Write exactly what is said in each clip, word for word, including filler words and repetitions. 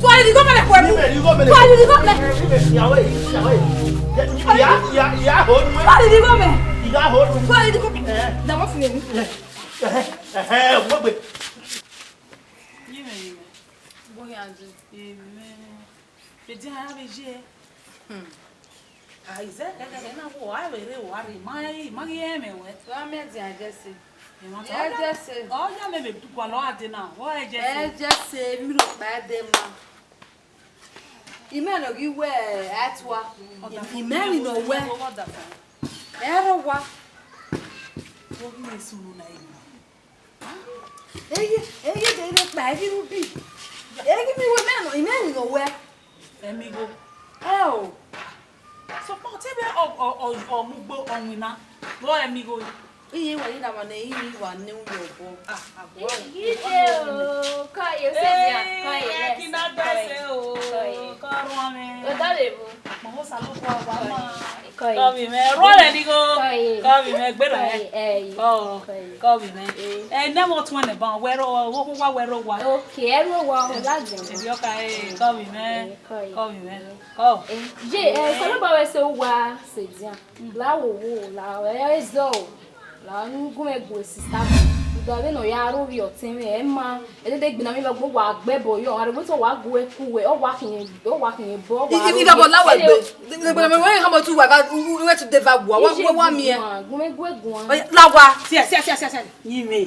Tuari di gọmẹ kuẹ mu. Tuari di gọmẹ. Tuari di gọmẹ. Tuari di gọmẹ. Dama fun eni. Yemẹ, yemẹ. Amen. Edi a ya vbe ye. Isaac, kẹkẹkẹ na wo, a vbe rre, wa rre, ma, ma ghi rẹn mwẹ wẹ. Wa miẹn dia Jesse. Emwa Ẹ tọ, Jesse. Ọ ya mẹ vbe gualọ a de na, wọ ẹ Jesse. Ẹ Jesse, mi ro kpa de ma. Imẹ nọ ghi wẹ atua. Imẹ ni nọ wẹ. Ẹ rọ wa. Ovbi ne sunu na yi. Eye, eye de ne kpa, eye ru bi. Eye mi wo me no, ime ni no we. Emigo. Eh o. So, pa te be ọ, ọ, ọ, ọ mu gbo ọwin na. Vbọ emigo yi? Iye wa yi na wa ne, iye wa ne u yọ bọ. Ah, agbo. Ide o, ka ye se dia, ka ye. Eh, kina gbese o, ka ye. Ka ruan mẹ. O da le bu. Mo ho sa lo kwa wa ma. Kọe. Kọvbi mwẹ, rhuọrẹ ni gho. Kọe. Kọvbi mwẹ, gberra. Kọe, ẹi. Kọ, kọe. Kọvbi mwẹ. Eh. Ẹ, ne ẹmwẹ ọtuẹn nẹ ban, wẹ rro, wo, wo, wa wẹ rro wa. Ok, ẹ rro wa, ọ la jẹun. Ebi ọka, eh, kọvbi mwẹ. Eh, kọe. Kọvbi mwẹ. Kọ. Eh, ye, eh, sọlọ ba wẹ se uwa, se dian. La wo wo, la, eh, zọ. La nu gu mwẹ gu sista. Udu avbe ne ọ ya ro vbe ọtẹn mwẹ, ẹ ma. Edede gbinna mi vbe ọgbọ wa gbe ẹbọ yọ, a rhe wẹ te ọ wa gu ẹku wẹ, ọ wa khian, ọ wa khian ẹbọ, ọ wa ro. Ida bọ la wẹ gbe. Ida bọ la wẹ gbe. Wẹ ha mọ tu wa ga, wẹ tu de va wa, wa, wa miẹn. Gu mwẹ gu guan. La wa. Sia, sia, sia, sia, sia. Yin mwẹ.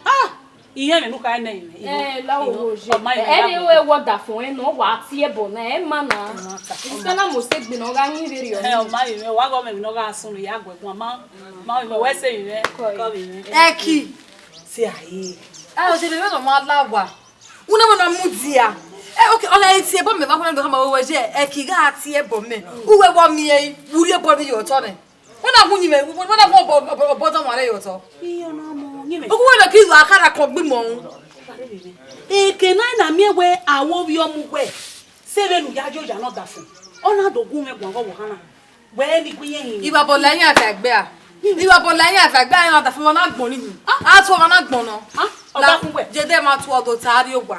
Ah! Iye mwẹ nu kha nẹ yin mwẹ. Eh, la wo wo je. Ọ ma yin mwẹ. Ẹ ni wẹ wọ da fun ẹ nọ, wa tie ẹbọ na, ẹ ma na. Ẹ ma ta. Sista na mo se gbinna, ọ gha yin vberriọ. Eh, ọ ma yin mwẹ, wa gọ mẹ vbe ne ọ gha sunu, ya gu ẹku, ma. Ma vbe wẹ se vbe. Kọ vbe. Ẹki. Si aye. Ẹ, o se vbe no ma la wa. Una mo na mu dia. Ẹ, okay, ọna e tie ẹbọ mẹ, va kona do hama wẹ je, ẹki gha tie ẹbọ mẹ. Uwẹ wọ miẹn, u rhie ẹbọ ni ye otọ nẹ. Wẹ na hu yin mẹ, wẹ na hu ọbọ, ọbọ, ọbọ dọmwa rẹ ye otọ. Iye ọna mọ, yin mẹ. Uwẹ na ki lu akhara kọ gbe imọ. Eke na na miẹn wẹ, a wo vbe ọmọ uwẹ. Se vbe ne u ya yo ya nọ da fun. Ọ na do gu mwẹ guan vbe ọvbokhan na. Wẹ ne I gu iye hin. Ivabọ la iran fa egbe a. Ivabọ la iran fa egbe a, iran da fun ọmọ na gbọn ni hin. A tu ọmọ na gbọn nọ. Ah, ọ da fun wẹ. Jede ma tu ọdọ ta rrie owa.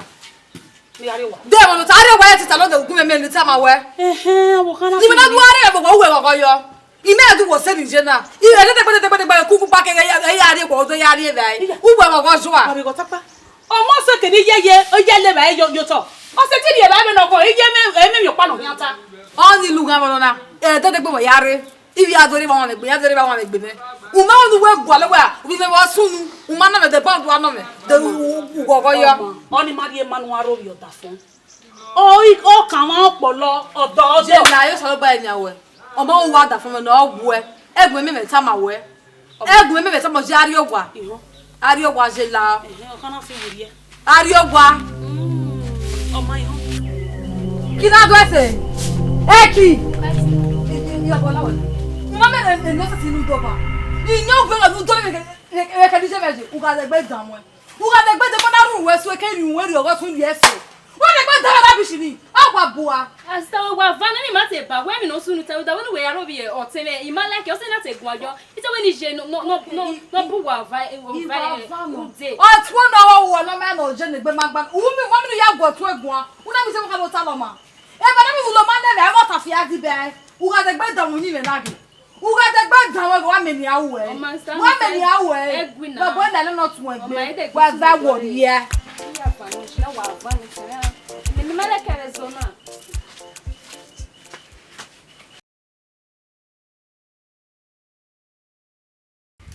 Ni a rrie owa. De ọmọ ta rrie owa, ẹ ti ta lọ de ugun mẹ, mẹ ne tama wẹ. Ẹhẹn, ọvbokhan na. Ni mẹ na du a rrie owa, uwẹ ghọghọ yọ. I mẹ du wọ sẹ ni je na. I rẹ dẹdẹgbẹ dẹdẹgbẹ dẹdẹgbẹ kuku pa kẹ ya ya rrie owa, ọdọ ya rrie vbe. Iya. Uwẹ ghọghọ zua. Ọvbigho takpa. Ọmọ sẹ kene iye ye, iye le vbe yo yo tọ. Ọ sẹ te rhie vbe nọ kọ, iye mẹ, emẹ mi ọkpa nọ khian ta. Ọ ni lu ghan vbe nọ na. Ẹ, dede gbe wẹ ya rre. Ivbi a do rre vbe ọmwa vbe egbe, ya do rre vbe ọmwa vbe egbe nẹ. U ma wẹ ne uwẹ gualọ wẹ, u vbe vbe sunu, u ma nọ mẹ de bọnd wa nọ mẹ, de u, u, u ghọghọ yọ. Ọmọ, ọ ni ma rhie ma ne uwa rhovbiẹ ọdafọn. Ọ i, ọ kan mwa ọkpọlọ, ọdọ, ọdọ. Je la, yo sọrọ gba ẹnian wẹ. Ọmọ uwa ọdafọn mẹ ne ọ wuẹ. Ẹgbẹn mẹ mẹ tama wẹ. Ẹgu mẹ mẹ tama je a rrie owa. Ihọ. A rrie owa je la. Ẹhẹn, ọ kan na fi werriẹ. A rrie owa. Mm, ọ ma ihọ. Kina do ẹse. Ẹki. Ẹki. Iyọbọ la wẹ. Mo ma mẹ ne ne sẹtin nu dọba. Iyẹn u vẹ ne u dọba vbe kẹ, vbe kẹ, vbe kẹ ni je vẹ je. U gha dẹgbe dan wẹ. U gha dẹgbe dan wẹ na ru wẹ so ke ru wẹ rrie ọghọ so rrie ẹse. Wẹ dẹgbe dan wẹ na bishi ni. A wa bua. Asita wẹ wa va na ni ma te ba. Wẹ mi no sunu ta da wẹ ne wẹ ya rhovbiẹ ọtẹn mwẹ. I ma like ọtẹn na te guan yọ. Ita wẹ ni je nọ, nọ, nọ, nọ, nọ bu wa va, eh, va, eh, ude. Ọtuẹn nọ ọ wọ nọ mẹ nọ je ne egbe ma gba. U mi, ma mi ya gu ọtuẹn guan. U na mi se mo ka do ta lọ ma. Eva na mi wu lọ ma nẹ mẹ, ẹ vọ ta fi a di bẹ. U gha dẹgbe dan wẹ ni mẹ na ghe. U gha dẹgbe dan wẹ, wa mẹ ni a wẹ. Wa mẹ ni a wẹ. Ẹgui na. Wa bọ na nọ tuẹn gbe. Wa va wọ rrie. Iya fa no, na wa va ni sẹ. Mi ma lẹ kẹrẹ zọ na.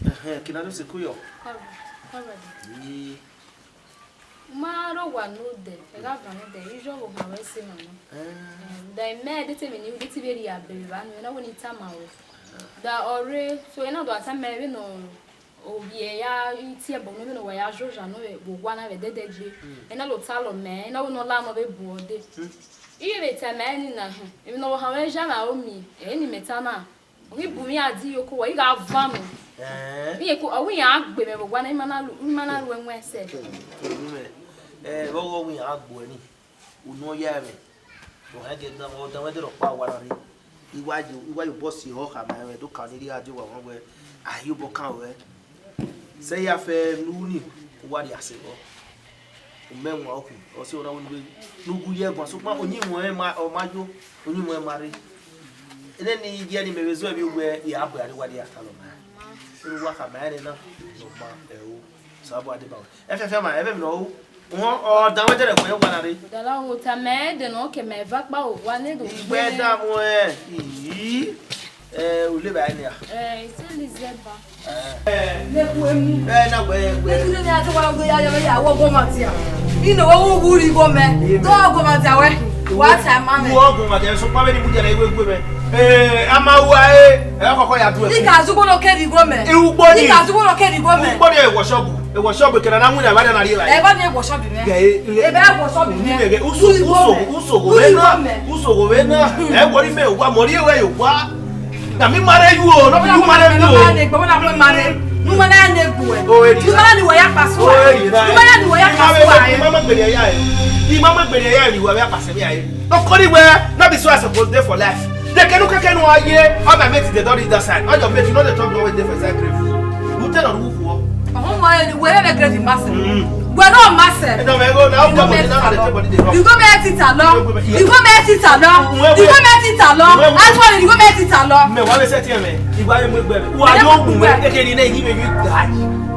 Ẹhẹn, kina do sẹ ku yọ? Kọrọ, kọrọ. Yi. Ma rre owa ne odẹ, ẹ gha van odẹ, iyọ vbe ohan wẹ sẹ mama. Eh. Eh, da imẹ de te emwi ne u de te vbe rhie abẹvbe evba nuẹn, na wẹ ne I tama ruẹ. Da ọre, so, ena do a tama ẹre vbene ovbi ẹre ya tie ẹbọ nọ, vbene ọ wa ya zọza nọ vbe owa na vbe ẹdẹdẹgbe. Mm. Ena do talọ mẹ, ena wẹ ne ọ la nọ vbe bu ọdẹ. Mm. I vbe tama ẹre ni na, hẹn, emwi ne ọvbokhan mwẹ ya na ro miẹn, ẹre ni mẹ ta na. Ọ ghi bu mwẹ adi yo ko wa, I gha van nọ. Eh. Iye ko, ọ wẹ iran gbe mwẹ vbe owa na, I ma na ru, I ma na ru ẹwẹn sẹ. Unu mẹ, eh, vbe ọghọ wẹ iran gbe uẹ ni, unu ọ ya mwẹ. Ọ hẹn gẹ gan, ọ dan wẹ de rhọkpa owa na rre. I wa yo, I wa yo obọ si ehọ khama mwẹ, do kan ni rhie a die owa wan wẹ, a hi obọ kan ruẹ. Sẹ ya fẹ ne u ni, u wa rhie asẹ vbọ. U mẹ wan okhin, ọ si ọna wẹ ne u gu ye ẹguan, sokpan oyin mwẹ ma, ọ ma yo, oyin mwẹ ma rre. Ene ni iye ni mẹ vbe zẹ vbe uwẹ, I a bu aro wa rhie atalọ ma. Ene uwa khama ẹre na, nọ ma ẹro, Osanobua deba wẹ. Ẹfiafia ma, ẹmwẹ emwi ne ọ ru. Wọn, ọ dan wẹ dẹrẹ wẹ wa na rre. Dala wo ta mẹ de nọ ke mẹ va kpa o, wa ne do. Igbe da wẹ. Ii. Eh, u le ba nia. Eh, ise Elizeba. Eh. Ne ku emu. Eh, na wẹ, wẹ. Ne ku ne a te wa go ya ya ya wo go ma tia. Ino wo wu wu ri go mẹ. Do go ma tia wẹ. Wa ta ma mẹ. Wo go ma tia, so pa mẹ ni mu jẹ na iwe gue mẹ. Eh, a ma ru ẹre, ẹ khọkhọ ya du ẹkun. I ka zugbo nọ kere igho mẹ. Ugbo ni. I ka zugbo nọ kere igho mẹ. Ugbo ni e workshop, e workshop kere na winna evba na rrie evbare. Evba ni e workshop mẹ. Gẹ e, e. Evba e workshop mẹ. Ni mẹ ghe, uso, uso, uso gho vbe na, uso gho vbe na. Ẹ wọrọ imẹ owa, mọ rrie wẹ owa. Na mi marry you o, no be you marry me o. Na ma ne gbọmọ na mu marry. Nu ma na ne gbuẹ. O, e di. Nu ma na ni wẹ ya pass. O, e di. Nu ma na ni wẹ ya pass. I ma ma gbere ya e. I ma ma gbere ya e, ni wẹ ya pass me ya e. Okori wẹ, no be so I suppose dey for life. They can look at no aye, all my mates they don't reach that side. All your mates, you know they talk the way they for inside grave. Who tell you who for? Ọmọ ẹ ni wẹrẹ ne grave ma sẹ. Mm. Wẹrẹ ọ ma sẹ. Ẹ dọ mẹ go, na o gbọ mo na na dey take body dey rub. Igho mẹ ti ta lọ. Igho mẹ ti ta lọ. Igho mẹ ti ta lọ. Actually, igho mẹ ti ta lọ. Mẹ wa le se ti mẹ. Igba ye mo gbe. Wa yo gbe. E ke ni ne yi me you die.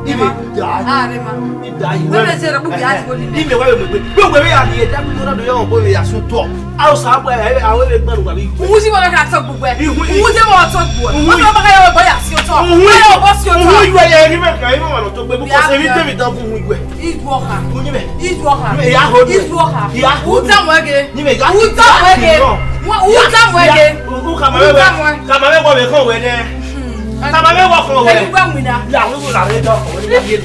Ibe die. Ah, re ma. Ibe die. Wẹ mẹ se rẹ bu bi a ti ko ni. Ibe wa yo gbe. Yo gbe ya ni e da mi na do yo bo ya su to. A o sa gbe, a o le gbe wa bi. Uwu si wa ka to gbogbo ẹ. Uwu si wa to gbogbo ẹ. Uwu. Wọ́n fẹ́ bá yọ ọgbọ́n yà sí ọtọ. Uwu. Bá yọ ọgbọ́n sí ọtọ. Uwu ìwé yẹ, ẹni mẹ́ta, ẹni mẹ́ta lọ tó gbé, because èmi tèmi tán fún ìwé. Ìjù ọkà. Uwu yín bẹ̀. Ìjù ọkà. Ẹ yà hó dùn. Ìjù ọkà. Ẹ yà hó dùn. Wù táwọn ẹgẹ. Yín bẹ̀ yà. Wù táwọn ẹgẹ. Wọ́n wù táwọn ẹgẹ. Wù táwọn ẹ. Kàmá bẹ́ẹ̀ wọ, kàmá bẹ́ẹ̀ wọ bẹ̀ kàn wẹ̀ nẹ. Kàmá bẹ́ẹ̀ wọ kàn wẹ̀. Ẹni wẹ̀ wìn náà. Yà wọ́n wọ́n làwọn ẹ̀dá ọkọ̀ wọ́n ní yàrá yẹn.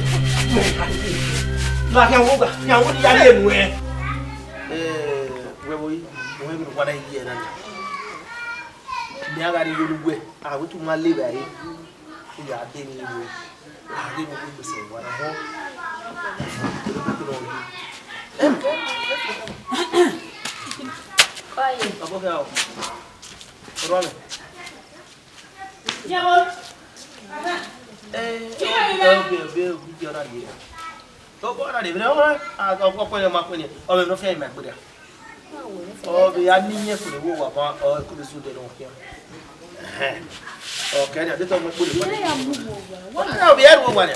Làkẹ́ àwọn ọgbà, yà wọ́n ní yàrá yẹn nù ẹ. Ẹ, wẹ́wọ́ yìí, wọ́n yẹ kí wọ́n wá dá yìí ẹ̀ náà. Mẹ a gha rhie igho ne uwẹ, a wẹ te u ma le vbe ẹre, u ya dee emwi ne uwẹ, a ghe ne uwẹ gbese ẹre wa na họn. Ọbọ kẹ o. Ọrọ mẹ. Eh, ọbẹ, ọbẹ, ọbẹ, ọbẹ, ọbẹ, ọbẹ, ọbẹ, ọbẹ, ọbẹ, ọbẹ, ọbẹ, ọbẹ, ọbẹ, ọbẹ, ọbẹ, ọbẹ, ya ni yẹn fune wo wa ma, ọ, kulu su de no khian. Ẹhẹn. Ok, ni a de to mo kpolo. Ẹ ya mu wo wa. Wa na bi ẹrù wa ni.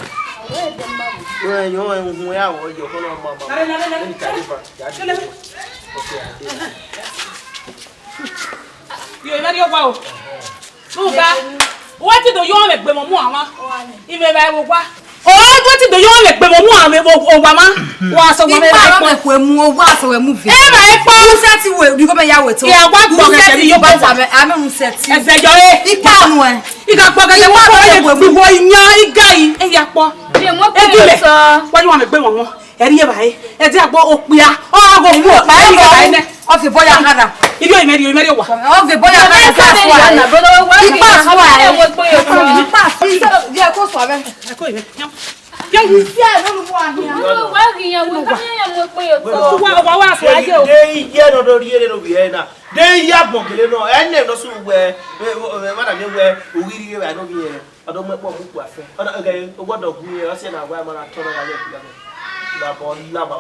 Wẹ yọ, ẹ, hun ya wo, yọ, kọ lọ ma, ma, ma. Ẹ ni ka de fa, ya de. Ok, a de. Yo, ẹ bá rí ọgbà o. Nuga, wẹ ti do yọ mwẹ gbe mọ mu ama. Ime vbe ẹvbo gua. Ọ wẹ ti do yọ mwẹ gbe mọ mu ama, o, o wa ma. Wa sọ wa mẹ. Ipa rọ mẹ kue mu, o wa sọ wẹ mu vi. E ma ipa. Use ti we, bi ko mẹ ya we to. Ya wa gbọ gẹgẹ bi yo bata mẹ, a mẹ use ti. Ẹsẹ yọ e. Ipa nu ẹ. Iga gbọ gẹgẹ wa ko ye gbogbo iyan iga yi. E ya kpọ. Ye mo ko so. Wa yọ mwẹ gbe mọ mu. Ẹrri evbare, ẹdẹ agbọn okpia, ọ gha okpia, ẹrri evbare nẹ. Ọ fi bọ ya hana. Iriọ imẹ, iriọ imẹ, iriọ wa. Ọ fi bọ ya hana, ipa fua. Ipa fua. Ipa fua. Ye ko fua vbe. Ẹ ko imẹ. Isi a no lu wa hia. Wa ghi yan, wa ghi yan mo kpe yo to. Wa, wa, wa, fua ye o. De iye no do rie no bi ẹ na. De iye agbọn gele no. Ẹ nẹ no su wẹ, wẹ, wẹ, wẹ, madam ye wẹ, u ghi rhie vbe no bi ẹ. Ọdọ mu ẹkpọ mu kua fẹ. Ọdọ, okay, owọdọ gu ye, ọ sẹ na wa ma na tọ na ya lẹ kua. Na bọ la wa.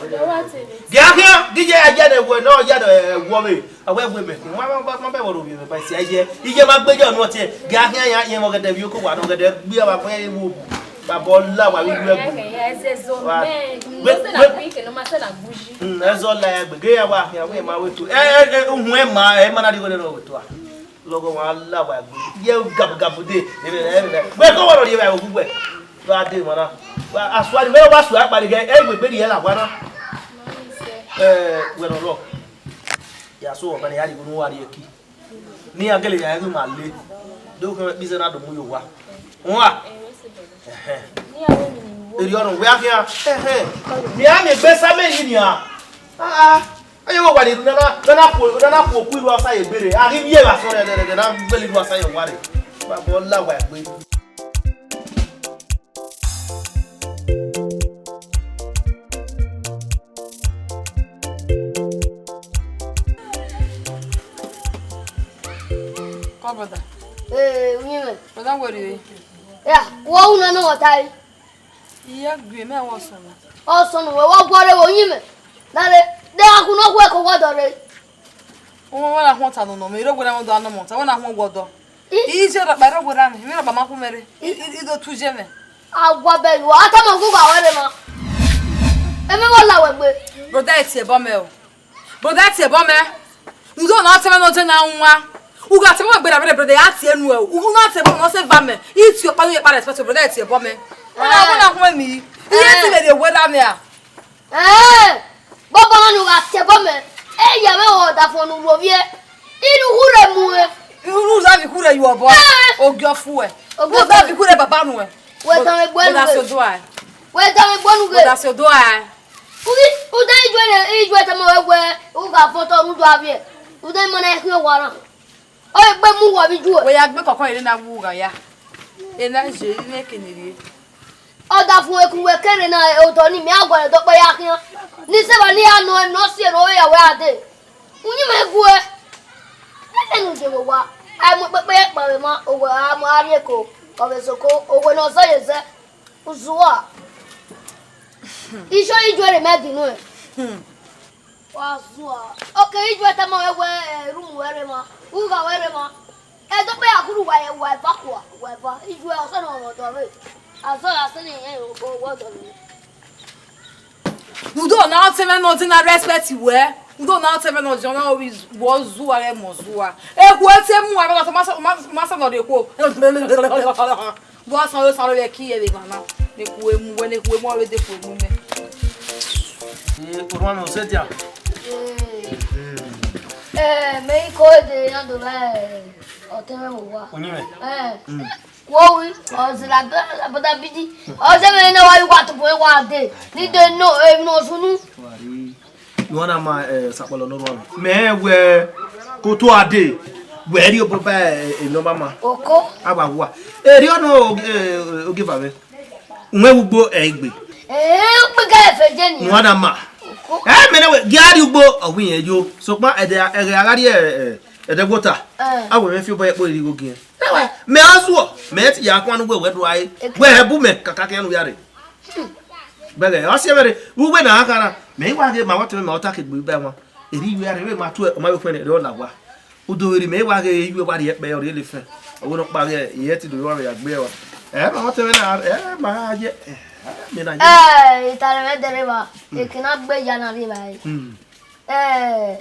Gia khian, gije aye ne wo, no ya ne wo me. Awe we me. Ma, ma, ma, ma bẹ wo ro mi me ba si aye. Iye ma gbe yo nu ọtẹ. Gia khian ya ye mo gẹdẹ bi oko wa no gẹdẹ gbe wa fẹ wo. Na bọ la wa bi we gu. Wa. We, we. Mm, ẹ zọ la ya gbe. Ge ya wa khian, we ma we to. Eh, eh, eh, uhun ẹ ma, ẹ ma na di wo ne no we to a. Lọghọ wa la wa gbe. Ye gabugabu de. Ebe, ebe, ebe. Wẹ ko wọrọ ye vbe ogu wẹ. Wa de mara. Wa asua ni wẹ wa sua kpari gẹ. E gbe gbe ye la wa na. Eh, wẹ no lo. Ya so ọmọ ne ya ri unu wa ri eki. Ni a gele ya ru ma le. Do ko bi se na do mu yo wa. Wa. Ehe. Eri ọrọ wẹ a khian. Ehe. Ni a mi gbe sa me yi ni a. Ah, ah. Aye wo wa ni na na na ku na na ku oku iru asa ye gbere. A ghi ye wa so re re re na gbele iru asa ye wa re. Ba bo la wa gbe. Come, brother. Eh, uyinmwẹ. Brother, where are you? Ya, wo una no tai. Iye gie mẹ wọ sunu. Ọ sunu wẹ, wọ guọre vbe uyinmwẹ. Dale, de a khu ne ọ khuẹ ke wọ dọre. Wẹ na khuọn ọta nọ nọ, mẹ i re wẹ na wẹ do anọ mẹ ọta, wẹ na khuọn wọ dọ. I? I je rọkpa, i re wẹ ra mẹ, mẹ rọkpa ma khu mẹ re. I, i, i do tu je mẹ. A gua bẹ yu, a tama gu gha wẹ re ma. Eme wọ la wẹ gbe. Brother, ẹ tie ẹbọ mẹ o. Brother, ẹ tie ẹbọ mẹ. U do na tẹmwẹ nọ te na wan. U gha tẹmwẹ gbe ra brother, brother, ya tie enu ẹ o. U na tie ẹbọ mẹ, ọ sẹ va mẹ. I tie ọkpa nu ye kpa respect, brother, ẹ tie ẹbọ mẹ. Wẹ na, wẹ na khuẹ mi. Iye ti vbe rhie wẹ ra mẹ a. Ẹẹn, bọbọ na ne u gha tie ẹbọ mẹ, e ya mwẹ ọdafẹn ne u ru ovbi ẹre, I rhie uwu rre mu ẹre. Unu za vbe ikhure ye obọ. Ogie ọfuẹ. Ogie ọfuẹ. Unu za vbe ikhure baba nuẹ. Wẹ tama egbe nu. Wẹ da si odua. Wẹ tama egbe nu. Wẹ da si odua. Ugi, uda ijue ne, ijue tama wẹ wẹ, u gha fo otọ ne u do avbiẹ. Uda ima na khian owa na. Ọ gbe mu wọ vbe ijue. Wẹ ya gbe kọkọ ere na wu gha ya. Ena je ine kene rrie. Ọdafẹn eku wẹ kere na otọ ni mẹ a gualọ dọkpa ya khian. Ni sẹvba ni a nọ, nọ si ẹre ọ ya wẹ a dee. Uyinmwẹ gue. Ẹfẹ ne u je vbe owa, a mu ekpekpe ye kpao emwa, owẹ a mu a rrie eko, ọ vbe soko, owẹ ne ọ zọ ye zẹ, u zua. Iso ijue rre mẹ di nuẹn. Wa zua. Oke ijue tama wẹ wẹ, eh, room wẹ rre emwa, ugha wẹ rre emwa. Ẹdọkpa ya kuru wa, wa eva kua, wa eva. Ijue ọsẹ ne ọ mwẹ ọdọ vbe. A zọ ya sẹ ne irẹn o, o, wẹ ọdọ vbe. Udo na ọtẹn mwẹ nọ, ọ na respect wẹ. Udo na ọtẹn mwẹ nọ, ọ na wọ zua ghẹ mọ zua. Ehu ẹtẹ mu ẹmwẹ nọ, ma sẹ, ma sẹ nọ rhie khuo. Vbe ọ sẹ ro sẹ ro vbe ẹki yẹ vbe emwa na. Ne khuo emu wẹ, ne khuo emu ọre de khuo emu mẹ. Eh, orhuan mwẹ, ọ sẹ dia? Eh, mẹ i ko de ya do vbe ọtẹn mwẹ vbe owa. Uyinmwẹ? Eh. Mm. Wo wi, ọ zẹ labọda bidi. Ọ zẹ mwẹ ne wa yu wa tobọ wa dee. Ni dee no, emwi ne ọ sunu. Ne uwa na ma, eh, Osakpọlọ ne orhuan mwẹ. Mẹ wẹ, ko to a dee, wẹ rhie obọ ba, eh, emwi ne ọ ma ma. Oko. A wa wa. Erriọ nọ, eh, ogieva mwẹ. Uwẹ ugbo ẹ i gbe. Eh, ukpeke ẹfe je ni. Ne uwa na ma. Oko. Eh, mẹ ne wẹ, gia rhie ugbo, ọ wẹ irẹn yo. Sokpan, ẹdẹ, ẹghẹ a gha rrie, eh, eh, ẹdẹgota. Eh. A wẹ mwẹ fi obọ ye kpo rhie igho gi irẹn. Mẹ a zuọ, mẹ te ya khuan ne uwẹ wẹ do rae, wẹ hẹ bu mẹ kaka khian ne u ya rre. Bẹghe, ọ si ẹmwẹ rre, uwẹ na a khan na, mẹ i wa ghe ma vbe ọtẹn mwẹ, mẹ ọta ke gbe ba ẹmwa. Erriọ ivbi a rre, vbe ma tu ọma vbe okhuẹn rre, ọ la owa. Udo vberri, mẹ i wa ghe iyuẹ wa rhie ẹkpẹ, ọ rhie elefẹn. Ọ wẹ ne ọ kpa ghe, iyẹ te do vbe ya gbe ẹre. Ẹ, ma vbe ọtẹn mwẹ na, ẹ, ma gha ye, ẹ, mẹ na ye. Ẹ, I tare mwẹ dẹrriẹ evba, eke na gbe ya na rrie evba ẹre. Hmm. Ẹ,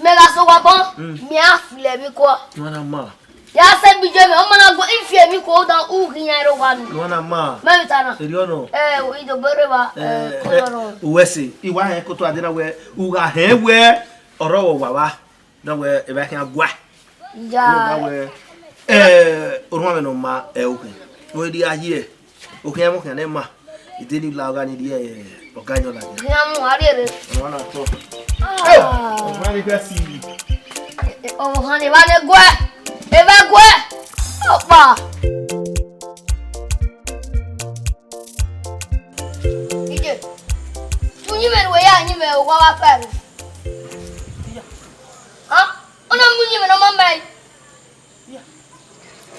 mẹ gha sẹ owa bọ, mẹ a filẹ emwi kua. Ne uwa na ma. Ya sẹ gbe iye mwẹ, ọ ma na gu ifi emwi kua dan u ghi yan ẹre owa ni. Ne uwa na ma. Mẹ vbe ta na. Erriọ nọ. Ẹ, idogbo rre evba, ẹ, ẹ, kọlọ nọ. Uwẹ sẹ, I wa hẹn koto a dee na wẹ, u gha hẹn wẹ, ọrọre owa vba, na wẹ, evba khian gua. Ya. Rhunmwuda wẹ, ẹ, orhuan mwẹ ne ọ ma ẹ okhian. Ọ rhie a ye, okhian ẹmwẹ okhian ne ma. Ide ni la ọghe ni rhie, ẹ, ọga yan ladian. Khian mu a rhie rre. Ọmọ na tọ. Ah. Ẹ, ọmọ ni fẹ si yi. Ọmọ ni evba ne guẹ. Evba guẹ. Ọkpa. Iye. Tu uyinmwẹ ne uwẹ ya uyinmwẹ owa vbe akpa ẹre. Hẹn? Ọ na mu uyinmwẹ ne ọ ma ma ẹre.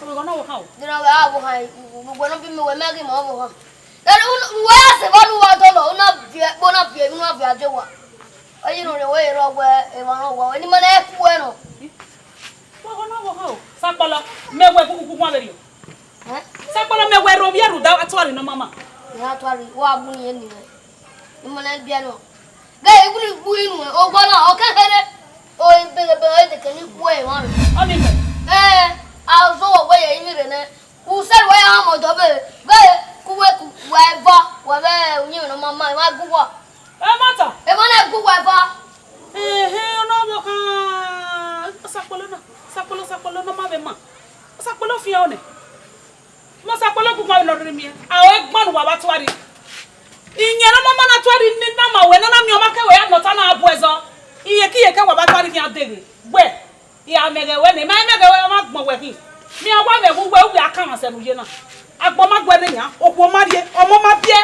Ọvbokhan na ọvbokhan o. Dena wẹ a ọvbokhan, uwẹ ne ọ bi mẹ, wẹ mẹ ghi ma ọvbokhan. Dena uwẹ ya sẹ vbọ ne uwa dọlọ, u na viẹ ẹkpo, u na viẹ emwi, u na viẹ adewa. Ọ ye ne ọ rre wẹ erha wẹ emwa ne ọ wa wẹ, ne ima na ku ẹre nọ. Ọvbokhan na ọvbokhan o. Osakpọlọ, mẹ wẹ gu- gu- guan vberriọ. Ẹ? Osakpọlọ, mẹ wẹ rre ovbi ẹre rhunmwuda a tuarre ne ọ ma ma. Mẹ a tuarre, wa bu ni eni mwẹ. Imọnẹ biẹ nọ. Ghe iwinna igbu inu owa na, ọ kẹkẹre. O beghebeghe deke ne I kue emwa rre. Ọni mẹ. Ẹ, a zọ wẹ wẹ ye iyinmwẹ rre nẹ. U sẹ wẹ ya mọ dọ vbe. Ghe ku wẹ ku wẹ vọ, wẹ vbe uyinmwẹ ne ọ ma ma, emwa gu wọ. Ẹ ma ta. Emwa na gu wẹ vọ. Ehe, ọ na vbe khan. Osakpolo na, Osakpolo, Osakpolo ne ọ ma vbe ma. Osakpolo fian ọnẹ. Mẹ Osakpolo gu wẹ ne ọ rhirhi miẹn, a ho egban ne uwa vbe tuarre. Iyẹn ne ọ ma na tuarre ne na ma wẹ ne ọ na miẹn ọmwa kẹwẹ ya nọ ọta na bu ẹzọ. Iyeke iyeke wa vbe tuarre khian deghe. Wẹ, I gha mẹ ghẹ wẹ nẹ, ma i mẹ ghẹ wẹ, ọ ma gbọn wẹ khin. Mẹ a wa mwẹ vbe uwẹ, uwẹ a kanmwa sẹ ne u ye na. Agbọn ma guẹ ne yan, okhuo ma rrie, ọmọ ma biẹ.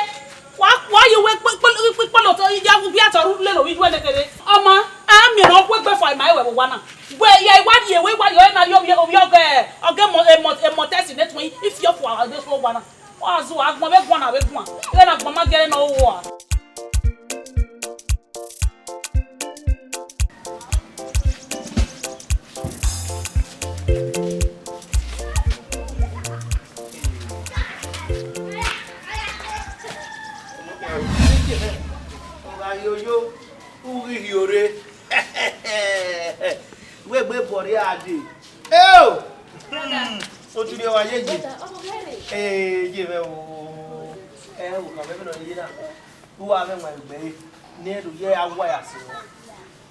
Wa, wa ye uwẹ kpikpolo tọ, ya gu biẹ tọ ru lele ovbi uwẹ nẹ kherhe. Ọmọ, a miẹn ne ọ gu egbe fua ima ẹwẹ vbe owa na. Wẹ ya i wa rrie, wẹ i wa rrie, ọre na rrie ovbi, ovbi ọgẹ, ọgẹ emọ, emọ, emọ tẹsi ne tuẹn, I fi ọfua ọghe owa na. Wa zu agbọn vbe guan na vbe guan. Ighẹ ne agbọn ma giẹrẹ ne ọ ru a. Ọ gha yo yo, u ghi rhie ore. Wẹ egbe bọ rre a dee. Eo! Hmm, otu rhie wa ye ye. Ee, ye mwẹ o. Ẹ, u ka mwẹ vbene ọ ye na. U wa mwẹ ẹwaẹn egbe re. Ne ẹdẹ ye a wa ya sẹ.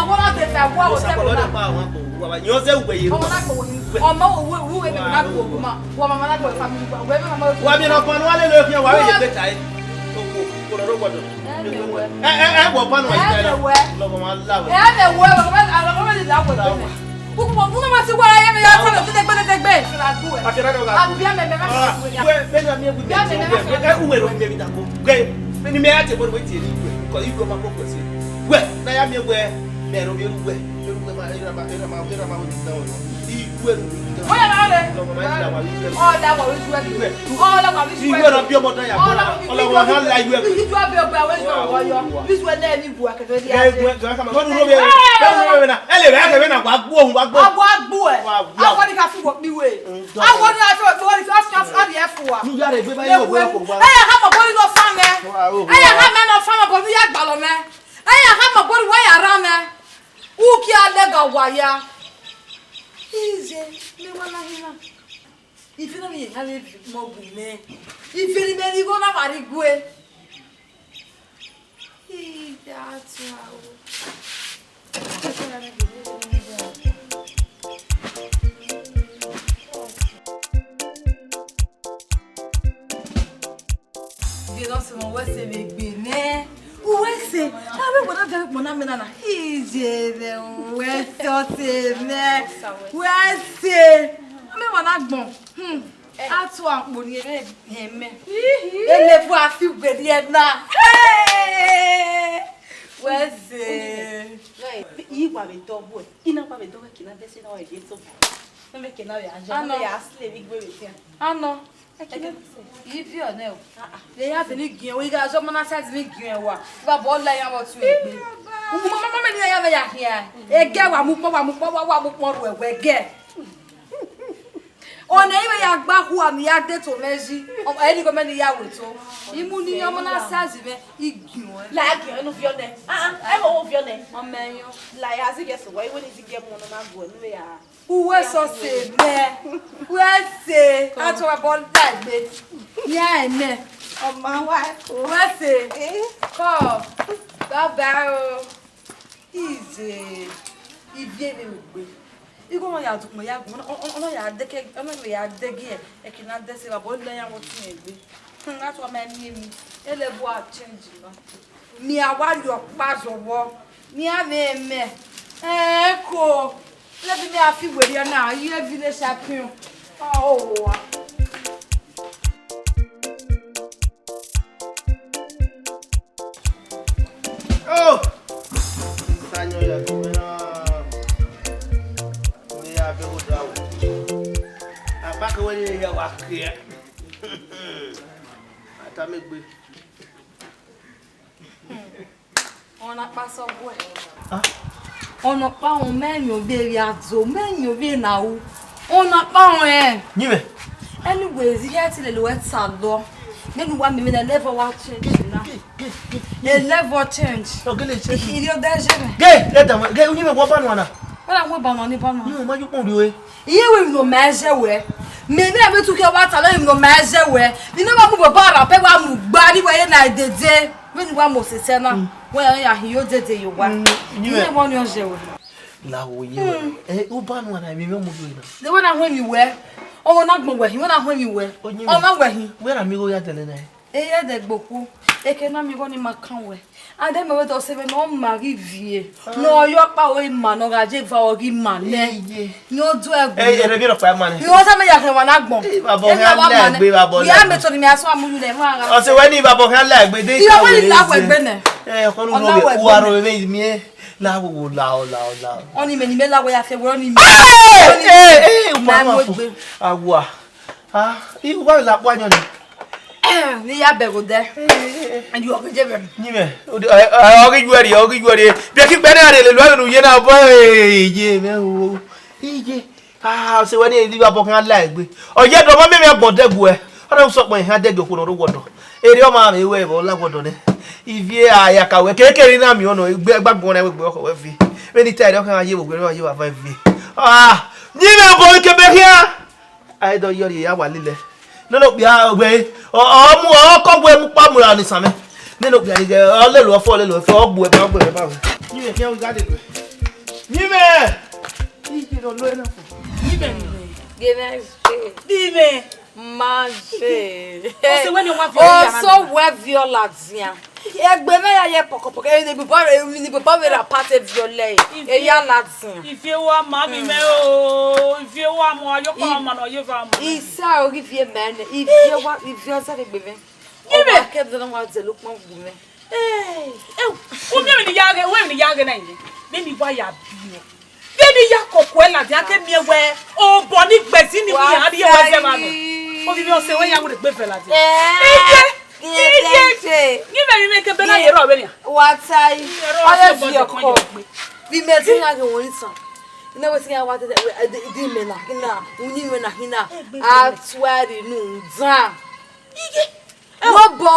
Ọmọ na de ta ẹguọ, ọmọ sẹ ọmọ na. Ọmọ na kpọwọ yi. Ọmọ wo, wo, wo, wo, na kpọwọ ma. Wo, ọmọ na kpọwọ family, wo, wo, ọmọ na kpọwọ. Wa mi na panu ale lo kian, wa ye beta e. Ko, ko, ko ro gbọdọ. Ẹ, ẹ, ẹ, wọ panu wa ye. Ẹ, ẹ, wẹ. Lọgọ ma la wẹ. Ẹ, ẹ, wẹ, wẹ, wẹ, wẹ, wẹ, la wẹ. Uku, uku, uku, ma si wa ye me ya ta lo, te gbe, te gbe. Afiẹn na dọgha. Abi a mẹ, mẹ, mẹ. Wẹ, bẹ na mi egbe. Abi a mẹ, mẹ, mẹ. Ẹ, uwẹ ro mi bi da ko. Gbe, beni mẹ ya te bọnu wẹ tie ni gbe, kọ igwe ma koko si. Wẹ, na ya miẹn wẹ, mẹ ro miẹn wẹ, miẹn wẹ ma, era ma, era ma, era ma wẹ ni ta ọnọ. Igwe ru ni ta. Wẹ ya na re. Lọgọ ma ya wa igwe. Ọ la wa igwe. Igwe. Ọ la wa igwe. Igwe na bi ọmọ dan ya. Ọ la wa igwe. Ọla wa ha la igwe. Igwe bi ọgbẹ wẹ igwe wọ yọ. Igwe na ni bu akẹkẹ di. Igwe, igwe ka ma. Bọnu ro mi. Bọnu ro mi na. Ẹ lẹ vbe akẹkẹ na wa gbo, wa gbo. Wa gbo ẹ. Wa gbo. Awa ni ka fi wo kpi we. Awa ni ka fi wo kpi we, ọ fi, ọ fi, ọ fi ẹ fua. Nu ya re gbe ba ye wo ko gba. Ẹ ya ha mọ bọnu nọ fa mẹ. Ẹ ya ha mẹ nọ fa mẹ, bọnu ya gbalọ mẹ. Ẹ ya ha mọ bọnu wẹ ya ra mẹ. Uki a lẹga wa ya. Ize, mẹ wa na hina. Ife na mi ye ha le mọ gu mẹ. Ife ni mẹ ni gho na wa ri gue. Ida tua o. Ghe ne ọ sẹ mwẹ, uwẹ sẹ vbe egbe nẹ. Uwẹ sẹ, na vbe wẹ na vbe kpọnọ amẹ na na. Iye vbe uwẹ sẹ, ọ sẹ mẹ. Uwẹ sẹ. Amẹ wa na gbọn. Hmm. A tu akpo ni ere hẹn mẹ. Elebu a fi gbe ni ẹna. Hey! Uwẹ sẹ. I wa vbe dọghe, I na wa vbe dọghe, kina dẹse na ọ ye so. Ne mẹ kena vbe aja, ne mẹ ya slave igbe vbe fian. Anọ. Ivie ọnẹ o. Vbe ya vbe ni giẹn, wẹ gha zọ ma na size ni giẹn wa. Vbe abọ la iran vbe ọtun egbe. Uwu mama mama ni ya vbe ya khian. Ege wa mu kpọ, wa mu kpọ, wa, wa mu kpọ ruẹ, wẹ gẹ. Ọnẹ i vbe ya gba khua ne I ya de to mẹ yi. Ọ, ẹ ni gọ mẹ ne I ya wẹ to. I mu ni ọmọ na size mwẹ, I giẹn. La giẹn, enu viọ nẹ. Ah, ah, ẹ mọ wo viọ nẹ. Ọmọ ẹyọ. La ya zigẹ sẹ wa, I wẹ ne I zigẹ mu ọnọ na guẹ, ne I vbe ya. Uwẹ sọse mẹ, uwẹ sẹ, a tọrọ bọ la egbe. Yan ẹnẹ. Ọma wa. Uwẹ sẹ. Eh? Kọ, baba o. Ize, ivie vbe ogbe. Igho ọmọ ya dukpọn ya gun, ọ, ọ, ọ ya deke, ọ ya degi ẹ, ẹki na dẹse, baba, ọ lẹ ya wọ tun egbe. Hmm, a tọrọ ma miẹn mi, elebu a change nọ. Mia wa rhie ọkpa zọvbọ, mia vbe mẹ. Ẹko, lẹbi mẹ a fi werriẹ na, I ye village champion. Ọ, owa. Oh! Sayan ya tu mẹ na. Mẹ ya bẹghe odaro. Akpa ke wẹ ne ya wa ke. Atamegbe. Ọna kpa sọ wẹ. Ah. Ọna kpa, ọ mẹ yan ovbi erriọ adzo, mẹ yan ovbi ena ru. Ọna kpa ọnrẹn. Nyimẹ. Anyways, ihe ẹtin lele wẹ ta lọ. Nene uwa miẹn vbene level wa change na. Gay, gay, gay, gay. Level change. Ọ gele change. Iriọ dẹ je mẹ. Gay, let them, gay, nyimẹ wọ ba nuan na. Wẹ na wẹ ba nuan ni ba nuan. Nyimẹ ma yo kpọn rio e. Iye wẹ emwi ne ọ ma zẹ wẹ. Mẹ ne ẹvbo etu khian wa ta nẹ emwi ne ọ ma zẹ wẹ. Ni ne wa mu baba ra pẹ wa mu gba ni wẹ ye na dede. Vbene wa mu osese na. Mm. Wẹ ya hin yo dede ye owa. Mm, iye. Iye wẹ ni ọ zẹ wẹ. La wo ye wẹ. Mm. Eh, u ba nuan na emwi mwẹ mu do na. De wẹ na hu emwi wẹ. Ọmọ na gbọn wẹ hin, wẹ na hu emwi wẹ. Onye. Ọmọ wẹ hin. Wẹ na mi igho ya dẹlẹ na. Eye dẹ gbe okhuo, eke na miẹn igho ni ma kan wẹ. Ademẹ wẹ dọ sẹ vbe ne ọ ma ghi viẹ, ne ọ yọ ọkpa ro ima ne ọ gha ye eva ọ ghi ma nẹ. Iye. Ne ọ do ẹgu. Eh, ẹrẹ bi rọkpa ma nẹ. Iye, ọ sa mẹ ya kẹ wa na gbọn. Eh, baba, ọ khian la egbe, baba, ọ khian la egbe. Mẹ to ni mẹ asọn amuyu nẹ, ma gha. Ọ sẹ wẹ ni baba, ọ khian la egbe, de. Iye, ọ wẹ ni la wẹ egbe nẹ. Eh, ọkọ nu ro vbe, uwa ro vbe miẹn. La wo wo, la o, la o, la o. Ọni mẹ ni mẹ la wẹ ya fẹ wẹ, ọni mẹ. Eh, eh, eh, ma mo gbe. Awa. Ah, I wa la kpa yan ni. Ni ya bẹghe odẹ. Ẹn, yu ọghe je bẹ. Ni mẹ, ọ ghi yu ẹre, ọ ghi yu ẹre. Biẹ ki gbẹ na rẹ lele enu ye na bọ, eh, ye mẹ o. Iye. Ah, ọ sẹ wẹ ni ivbi abọ khian la egbe. Ọ ye dọ ma mẹ mẹ agbọn dẹguẹ. Ọ na sọ kpọ ehan dẹguẹ okhuo ne ọ rre owa ọdọ. Erriọ ma vbe wẹ vbe ọ la owa ọdọ nẹ. Ivie a ya ka wẹ kekere na miẹn ọnọ, egbe gbagbọn na wẹ egbe ọkhọ wẹ viẹ. Vbene I ta ẹre ọ khian ye vbe ogbe, ọ ye vbe ava viẹ. Ah, ni mẹ obọ kebe khian. Ai dọ yọ rhie ya wa lele. Nene okpia wẹ, ọ, ọ mu, ọ kọ wẹ mu kpa mu ra ni samẹ. Nene okpia ni ghẹ, ọ lele ọfọ, ọ lele ọfọ, ọ gbu ẹbẹ, ọ gbu ẹbẹ ba wẹ. Ni mẹ khian wẹ I gha lele. Ni mwẹ. Iye ne ọ lo ẹre na fo. Ni mwẹ, ni mwẹ. Ghe mwẹ je. Ni mwẹ. Ma je. Ọse wẹ ne ọ wa viọ ya na. Ọse wẹ viọ ladian. Egbe mwẹ ya ye pọkọpọkọ, emwi ne baba, emwi ne baba mwẹ ra pa te viọ lẹ. Ivie, eya ladian. Ivie wa ma mi mẹ o. Ivie wa mu, ayọkpa ma nọ ye va mu. Isa o, ghi ivie mẹ nẹ. Ivie wa, ivie ọzọ vbe egbe mwẹ. Ye mwẹ. Ọ wa ke ẹdẹ ne wa zẹ lọ ukpọn gu mwẹ. Eh, eh, u miẹn emwi ne I ya ghe, u miẹn emwi ne I ya ghe na yin, vbene I wa ya biẹ. Vbene I ya koko ẹe ladian, a ke miẹn wẹẹ obọ ni gbẹzi ni wa ya rrie wẹ zẹ vba nẹ. Ovbi mwẹ, ọse wẹ ya wẹ egbe vẹ ladian. Eh, iye, iye, iye. Ni mwẹ, ni mwẹ ke ebe na ye rrọọ vbenian. Wa ta yi, ọ ye viọ kọ. Vbe imẹ te ya ghe wẹ isan. I na wẹ te ya wa te, di imẹ na, kina, uni mwẹ na, kina. A tuari nu dan. Iye. Wẹ obọ,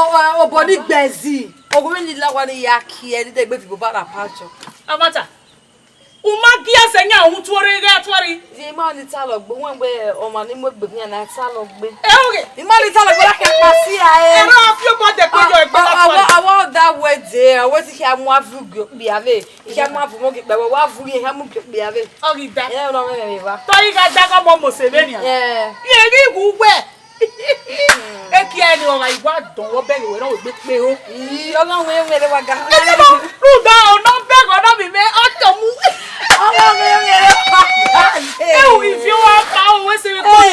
obọ ni gbẹzi. Oghọmwa ni la owa ni ya kie, ni dẹ egbe viọ obọ na pa jọ. Amata. U ma gie ẹse yan uhunmwu tuorre ghe atuarre. Ye ima ni talọ gbe, wẹ wẹ ọmwa ni mu egbe khian na talọ gbe. Ẹ oghe. Ima ni talọ gbe, la khian kpa si a e. Ẹre a fi obọ dẹ kpe yọ egbe atuarre. Awa, awa da wẹ de, wẹ ti khian mu avu gie okpia vbe. Khian mu avu mu gie okpia vbe, wa vu ye khian mu gie okpia vbe. Ọ ghi da. Ẹ, ọ nọ mwẹ vbe va. Tọ i gha da gha mọ mose vbenian. Ẹ. Ye ghi wu wẹ. Ekia ni ọ gha i wa dọn wẹ ọbẹ ghe wẹ nọ wẹ egbe kpe ho. Ii, ọ gha wẹ wẹ wa ga. Ẹ ti mọ, rhunmwuda ọ nọ bẹghe ọ nọ vbe imẹ, ọ tọ mu. Ọ gha wẹ wẹ wa ga. Ẹ u ivie wa ka o, wẹ se vbe ko,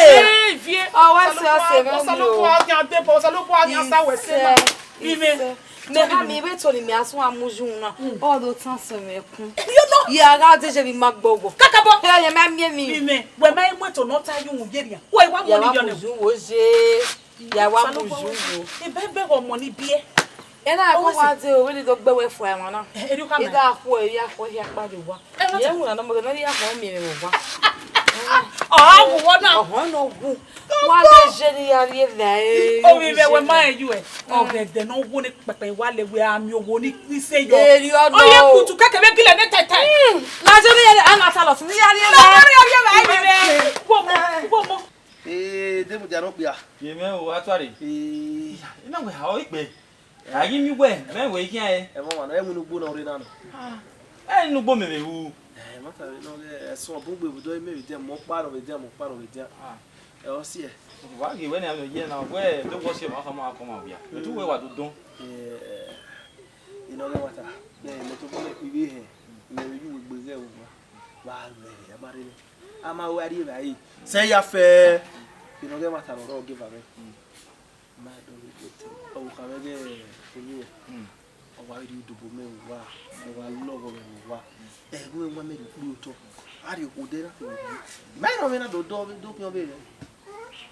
ivie. Ọ wẹ se ọse vbe. Osanobua khian debọ, Osanobua khian sa wẹ se na. Ivie. Mẹ gha miẹn vbe eto ni mẹ a suẹn a mu yu na, ọ do tan sẹ mwẹ ẹkun. Yo no. Ye a gha dẹ ye vbe ima gbọghọ. Kakabọ. Ẹ, ye ma miẹn emwi. Mẹ, wẹ ma mu eto ne ọ ta ye uhunmwu ye rian. Wẹ wa mu ni yọ nẹ. Mu yu wo ye. Ya wa mu yu wo. Ebe ebe ọmọ ni biẹ. Ẹ na ko wa de o, wẹ ni do gbe wẹ fua ẹmwa na. Ẹ, ẹ ru ka mẹ. I gha khuẹ, ya khuẹ hia kpa ye owa. Ẹ, ye wuna nọ, mo ghe ne ọ ya khuẹ miẹn mwẹ vbe owa. Ọ gha wu wọ na. Ọhọn nọ wu. Wa lẹ ye ne I ya rrie evbare. Ovbi mwẹ, wẹ ma rẹn ye uẹ. Ọghẹdẹ ne ọ wo ne kpẹkpẹ wa lẹ wẹ a miẹn owo ni, ni se yọ. Erriọ nọ. Ọ ye kutu kẹkẹ vbe gilẹ ne tẹtẹ. Hmm, na je ne a na ta lọsin, ne I ya rrie evbare. Na rrie evbare, rrie evbare. Wo mo, wo mo. Ee, de mu dia ne okpia. Ye mwẹ o, atuarre. Ee. I na wẹ ha ọ ikpe. A ghi miẹn uwẹ, mẹ wẹ I khian ẹre. Ẹmwẹ ọmwa nọ, ẹmwẹ ne ugbo nọ rre na nọ. Ah, ẹ ne ugbo mẹ vbe ru. Ẹ, ma ta vbe nọ ghe, ẹsọn bun gbe vbe odọ, mẹ vbe dian, mẹ ọkpa nọ vbe dian, mẹ ọkpa nọ vbe dian. Ah. Ẹ, ọ siẹ. Wa ghi wẹ ne a vbe ye na, wẹ do wọ siẹ ma khama akọma wia. Etu wẹ wa do dọn. Ẹ, I nọ ghe wa ta. Ẹ, mẹ tobọ mẹ kpivbi hẹ. Mẹ vbe yu wegbe ghẹ vbe owa. Wa mẹ, a ma rre nẹ. A ma ru a rrie evbare. Sẹ ya fẹ. I nọ ghe wa ta nọ rre ogieva mwẹ. Ma do rhie gbe te. Ọvbokhan mwẹ ghẹ Oyin, ọ wa rhie udobo mẹ vbe owa, ọ wa lọghọ mwẹ vbe owa. Ẹghẹ mwẹ ma mẹ rhie ukpẹ otọ, a rhie okhuo odẹ na fẹnẹ rhie. Ma rẹn ọmwẹ na do dọ do khian ọvbehe.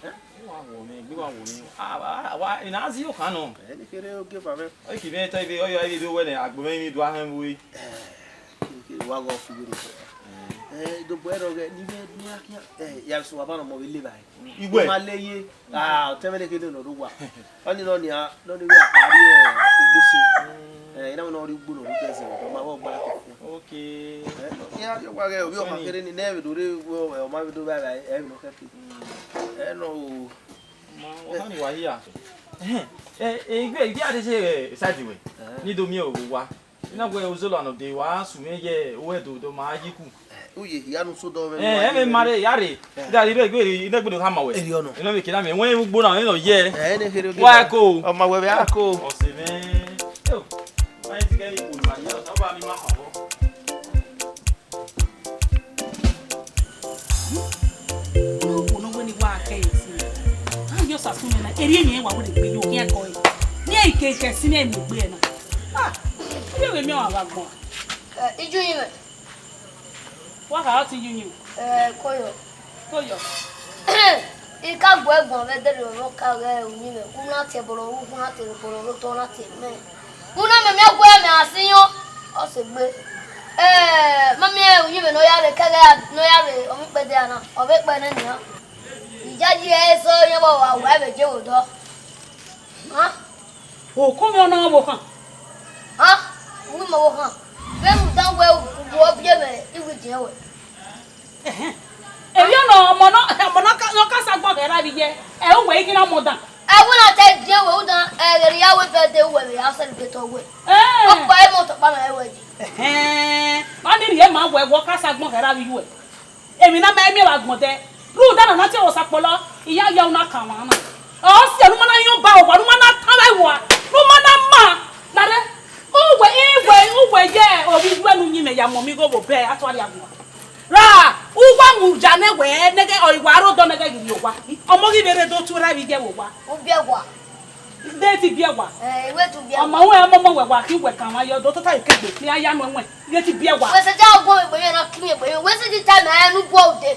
Ẹ? Wa wo mwẹ, gbe wa wo mwẹ. A, a, a, wa, I na zẹ okhan nọ. Ẹ, ne kherhe ogieva mwẹ. Ọ i ke mwẹ ta ive, ọ ya ive do wẹ nẹ, agbọn mwẹ i do a hẹn vbe ure. Ẹ, ke, ke, wa gha fi were. Ẹ, do bu ẹre ọghẹ, ni vbe, ni a khian, ẹ, ya sẹ wa ba nọ, ọmọ vbe le evbare. Iwe. Ma le ye. Ah, ọtẹn mwẹ ne kherhe nọ rre owa. Ọni nọ nia, nọ ni vbe a rrie ugbo so. Eh, I na wẹ ne ọ rrie ugbo nọ rre ugbo ẹzẹ, ọ ma vbe ọgba ke fian. Okay. Eh, I a rrie owa ghẹ, ovbi ọma kherhe ni, ne ẹ vbe do rre, ọ ma vbe do vba, ẹ vbe nọ khẹke. Ẹ nọ o. Ma, ọ ma ni wa hia. Eh, eh, igbe, igbe a de se, eh, side wẹ. Eh. Ni do miẹn owa. I na wẹ ozola nọ de, wa sunu ye, uwẹ do, do ma yi ku. Uye, ya nu so dọ vbe. Eh, ẹ vbe ma rre, ya rre. Eh. Da rre, gbe, gbe, i na gbe do khama wẹ. Eri ọnọ. I na vbe kina mẹ, wẹ ugbo na, i na ye. Eh, ne kherhe oge. Wa ko. Ọ ma wẹ vbe a ko. Ọse mwẹ. Yo. Wa ti gẹ ikun ma ye, ọ ba mi ma fa vbọ. Ọmọ wẹ ne wa kẹ ye si. A yọ sa sun na. Eri eni wa wẹ gbe yo khian kọ ye. Ni e ke ke si ne mi gbe na. Ah. Ye we mi wa gbọn. Eh, iju yin mẹ. Wa kha ọtẹn yu yin. Eh, koyọ. Koyọ. I ka gu ẹre guan vbe ẹdẹrriọ ne ọ ka ghẹ Uyinmwẹ, u na tie ẹbọrọ ru, u na tie ẹbọrọ ru, otọ na tie mẹ. U na miẹn miẹn gu ẹre mẹ a si yọn, ọ sẹ egbe. Eh, ma miẹn Uyinmwẹ ne ọ ya rre, ke ẹghẹ ne ọ ya rre, ọ mwẹ ikpẹdẹ na, ọ vbe kpẹ nẹ nian. Iyayi ẹre sẹ ọyẹnmwẹ wa wa vbe je vbe odọ. Hàn? Okun mwẹ ọna ọvbokhan. Hàn? Uwẹ ima ọvbokhan. Vbene u dan wẹ u gu ọ biẹ mwẹ, I wẹ idiẹn ruẹ. Ẹhẹn. Emwi ọnọ, ọmọ nọ, ọmọ nọ ka, nọ ka sa gbọn ghẹ ra vbe iye. Ẹ, u wẹ i ghi na ọmọ dan. Ẹ, wẹ na te idiẹn ruẹ, u dan, ẹ, Ẹghẹ ne I ya wẹ birthday uwẹ vbe ya celebrate ọghe. Eh. Ọkpa ẹ mọ tọkpa mẹ wẹ yi. Ẹhẹn. Ọ ni rhie ma wẹ, wẹ ọ ka sa agbọn khẹ ra vbe iye uwẹ. Emwi na ma i miẹn vbe agbọn dẹ, rhunmwuda na na tie ẹre osa kpọlọ, I ya ya una kan mwa na. Ọ si ẹre ne u ma na yọn ba owa, ne u ma na tan vbe ẹwa, ne u ma na ma. Lare, uwẹ, uwẹ, uwẹ ye ovbi iye uwẹ ne u yin mẹ ya mu ọmọ igho vbe obẹ, a tua rhie agbọn. Ra, u wa mu ya nẹ wẹ, nẹghẹ, ọ, I wa rre odọ nẹghẹ ghi rrie owa. Ọmọ ghi vbe rre do tu ra vbe iye vbe owa. U biẹ wa. De ti biẹ wa. Eh, I wẹ te u biẹ wa. Ọmọ wẹ, ọmọ, ọmọ wẹ wa, khin wẹ kan wa yọ, do tota ye kegbe, ne a ya nuẹn wẹ, de ti biẹ wa. Wẹ sẹ ja ọgbọn egbe yẹn na, khin egbe yẹn. Wẹ sẹ ti ta mẹ, ẹ, ne u bu ude.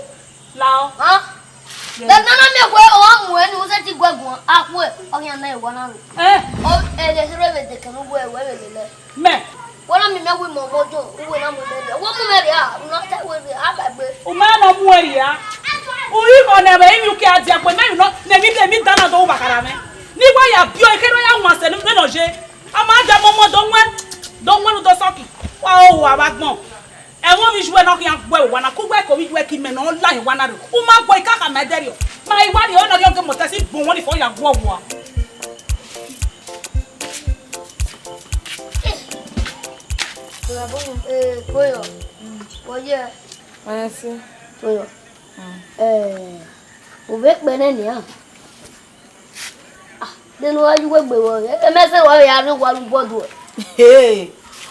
Lao. Hàn? Ye. Bẹghe ne a na miẹn wẹ ọ mu ẹn, ne u sẹ ti gu ẹguan, a khuẹ, ọ khian na ewa na ru. Eh. Ọ, ẹ, lẹ sẹ vbe de kẹ ne u gu ẹwẹ vbe lele. Mẹ. Wẹ na miẹn mẹ wẹ imẹ ọmọ John, uwẹ na mu mẹ rhia. Wẹ mu mẹ rhia, u na ta wẹ rhia, a ba gbe. U ma nọ mu ẹn rhia. U ri họ nẹ vbe emwi uki a dia gbe, mẹ emwi nọ, ne emwi, emwi dan na do ru vbe akhara mwẹ. Ne I wa ya biẹ, I kẹ ne ọ ya wan sẹ ne nọ ye. A ma dia mọmọ do wẹn, do wẹn ne u do sọki. Wa ho wa vbe agbọn. Ẹmwẹ ovbi iye uwẹ ne ọ khian gu ẹre owa na, ke uwẹ ke ovbi iye uwẹ ke imẹ ne ọ la owa na rre. U ma gu ẹre, I ka khama ẹdẹrriọ. Ma I wa rhie, ọ na rhie ọghe mọtẹn si gbọn wọn ni fọ ya gu ọwa. Eh, Koyo. Wọ ye? Ẹ sẹ. Koyo. Eh, u vbe kpẹ nẹ nian. Ah, de ne u gha ye uwu egbe vbọ? Emẹ sẹ wa vbe ya rrie owa ru bọdu. Hey,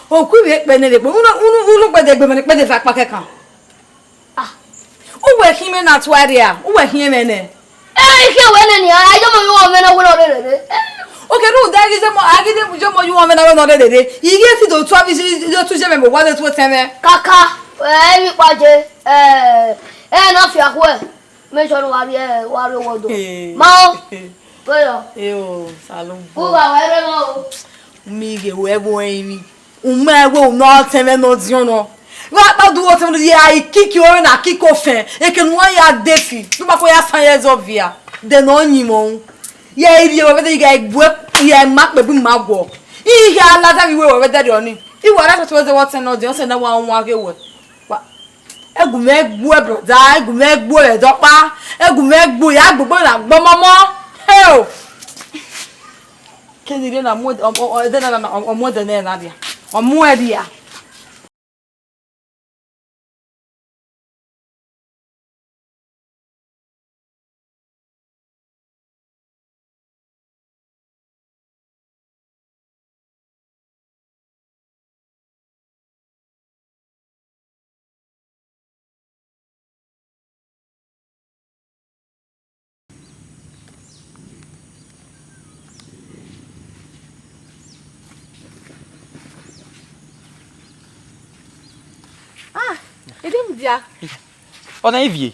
oku ivbi ekpẹ nẹ rhie kpo. Unu, unu, unu kpẹdẹ egbe mẹ ne kpẹdẹ eva kpa kẹkan. Ah. Uwẹ khin mwẹ na tua rria, uwẹ khin mwẹ nẹ. Eh, I khian wẹ nẹ nian, a i ye ọmọ ye uwẹ ọmọ na wẹ ne ọ rherere. Okẹ, rhunmwuda ghi zẹ ọmọ, a ghi de ye ọmọ ye uwẹ ọmọ na wẹ ne ọ rherere. I ghi si do tua vbe, do tu ye mwẹ vbe owa, do tu otẹn mwẹ. Kaka, ẹ, emwi kpa je, ẹ, ẹ na fia khuẹ. Make sure ne wa rrie, wa rrie owa do. Hey. Ma o. Hey. Go yo. Hey o, Salon. Ku wa wẹ rre ma o. Mi ghe wẹ vbe ẹrinmwi. U ma wẹ u nọ tẹn mwẹ ne ọdiọn nọ. Wa kpa du otẹn mwẹ ye a i kiki ore na kiki ofẹn. Eke ne uwa ya defi. Ne u ma ko ya san ye zọ via. De ne ọ yin mwẹ unu. Ye i rhie wẹ vbe de ighe gbe ye ma kpe bu ma guọ. I gha ladian vbe iwe wẹ vbe dẹrriọ ni. I wa ra sọsọ zẹ vbe otẹn ne ọdiọn, ọsẹ ne wa wan ghe wẹ. Wa Ẹgu mwẹ gbuẹ, brother, ẹgu mwẹ gbuẹ vbe ẹdẹ ọkpa, ẹgu mwẹ gbuẹ, ya gbogbo na gbọmọmọ. Heo! Kene rre na, mu ẹdẹ, ọ, ọ, ẹdẹ na, na, na, ọ, ọ mu ẹdẹ nẹ na rria. Ọ mu ẹre rria. Ah, Edemudia. Ọna ivie?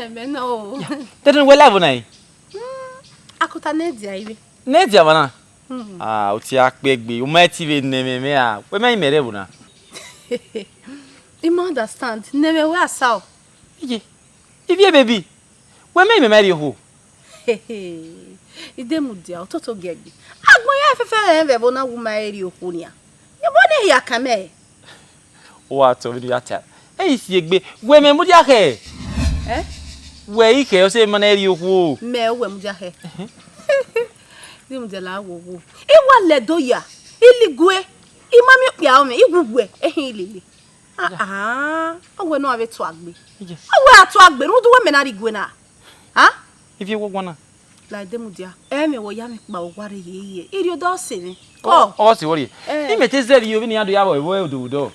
Mẹ nọ o. Te ne wẹ live na? Hmm, akota ne dia ivbe. Ne dia vbana? Hmm. Ah, u tie akpegbe, u ma ti vbe ne mwẹ, mwẹ a, wẹ mẹ imẹ rre ẹvbo na. I ma understand, ne mwẹ wẹ asa o. Iye, ivie baby, wẹ mẹ imẹ ma rrie okhuo. Edemudia, u toto gie gbe. Agbọn ya fẹfẹ rẹ vbe ẹvbo na wu ma rrie okhuo nian. Ebo ne hia kan mẹ. Uwa tọ vbene u ya ta. Ẹ i si egbe, wẹ mẹ mudia khẹ. Eh? Wẹ i khẹ, ọ sẹ ma na rrie okhuo. Mẹ wẹ mudia khẹ. Ehe. Edemudia la wo wo. I wa lẹ do ya, I ligue, I ma miẹn okpia ọmwẹ, I wu wẹ, ehin lele. Ah, ah, ọ wẹ ne ọ vbe tuagbe. Yes. Ọ wẹ a tuagbe, rhunmwuda wẹ mẹ na rrie igue na. Ah? Ivie wọ guan na. La Edemudia, ẹ mwẹ wẹ ọ ya mwẹ kpa owa rre yeye. Irhiodọ ọ sẹ mwẹ. Ọ, ọ sẹ wẹ rrie. Eh. I mẹ te zẹ vbe iyo vbene iran do ya vbọ vbe ododo.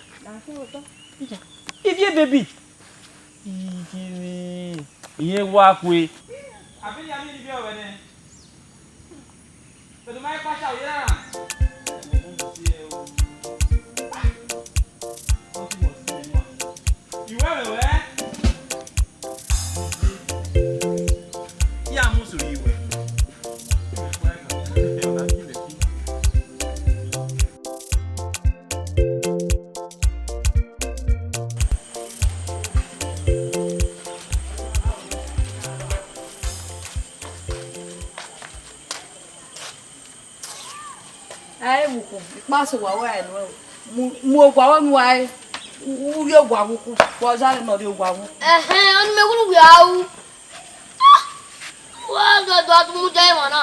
Ivie baby. Ivie, iye wa kue. Abiri ya mi ni bi ọvbẹ nẹ. Pẹ̀lú máa ń pàṣẹ òye rárá. Ìwé rẹ̀ wẹ́. Kí a mú sòrí ìwé. Ẹ, ẹ vbe ukhu, ikpa sẹ owa wẹ a ru ẹre. Mu, mu owa wẹ mu a re, u, u rhie owa vbe ukhu, vbe ọ zẹ ne ọ rhie owa vbe ukhu. Ẹhẹn, ọnii mẹ wẹ ne u wia ru. Ah! Wa dọdọ mu jẹ emwa na.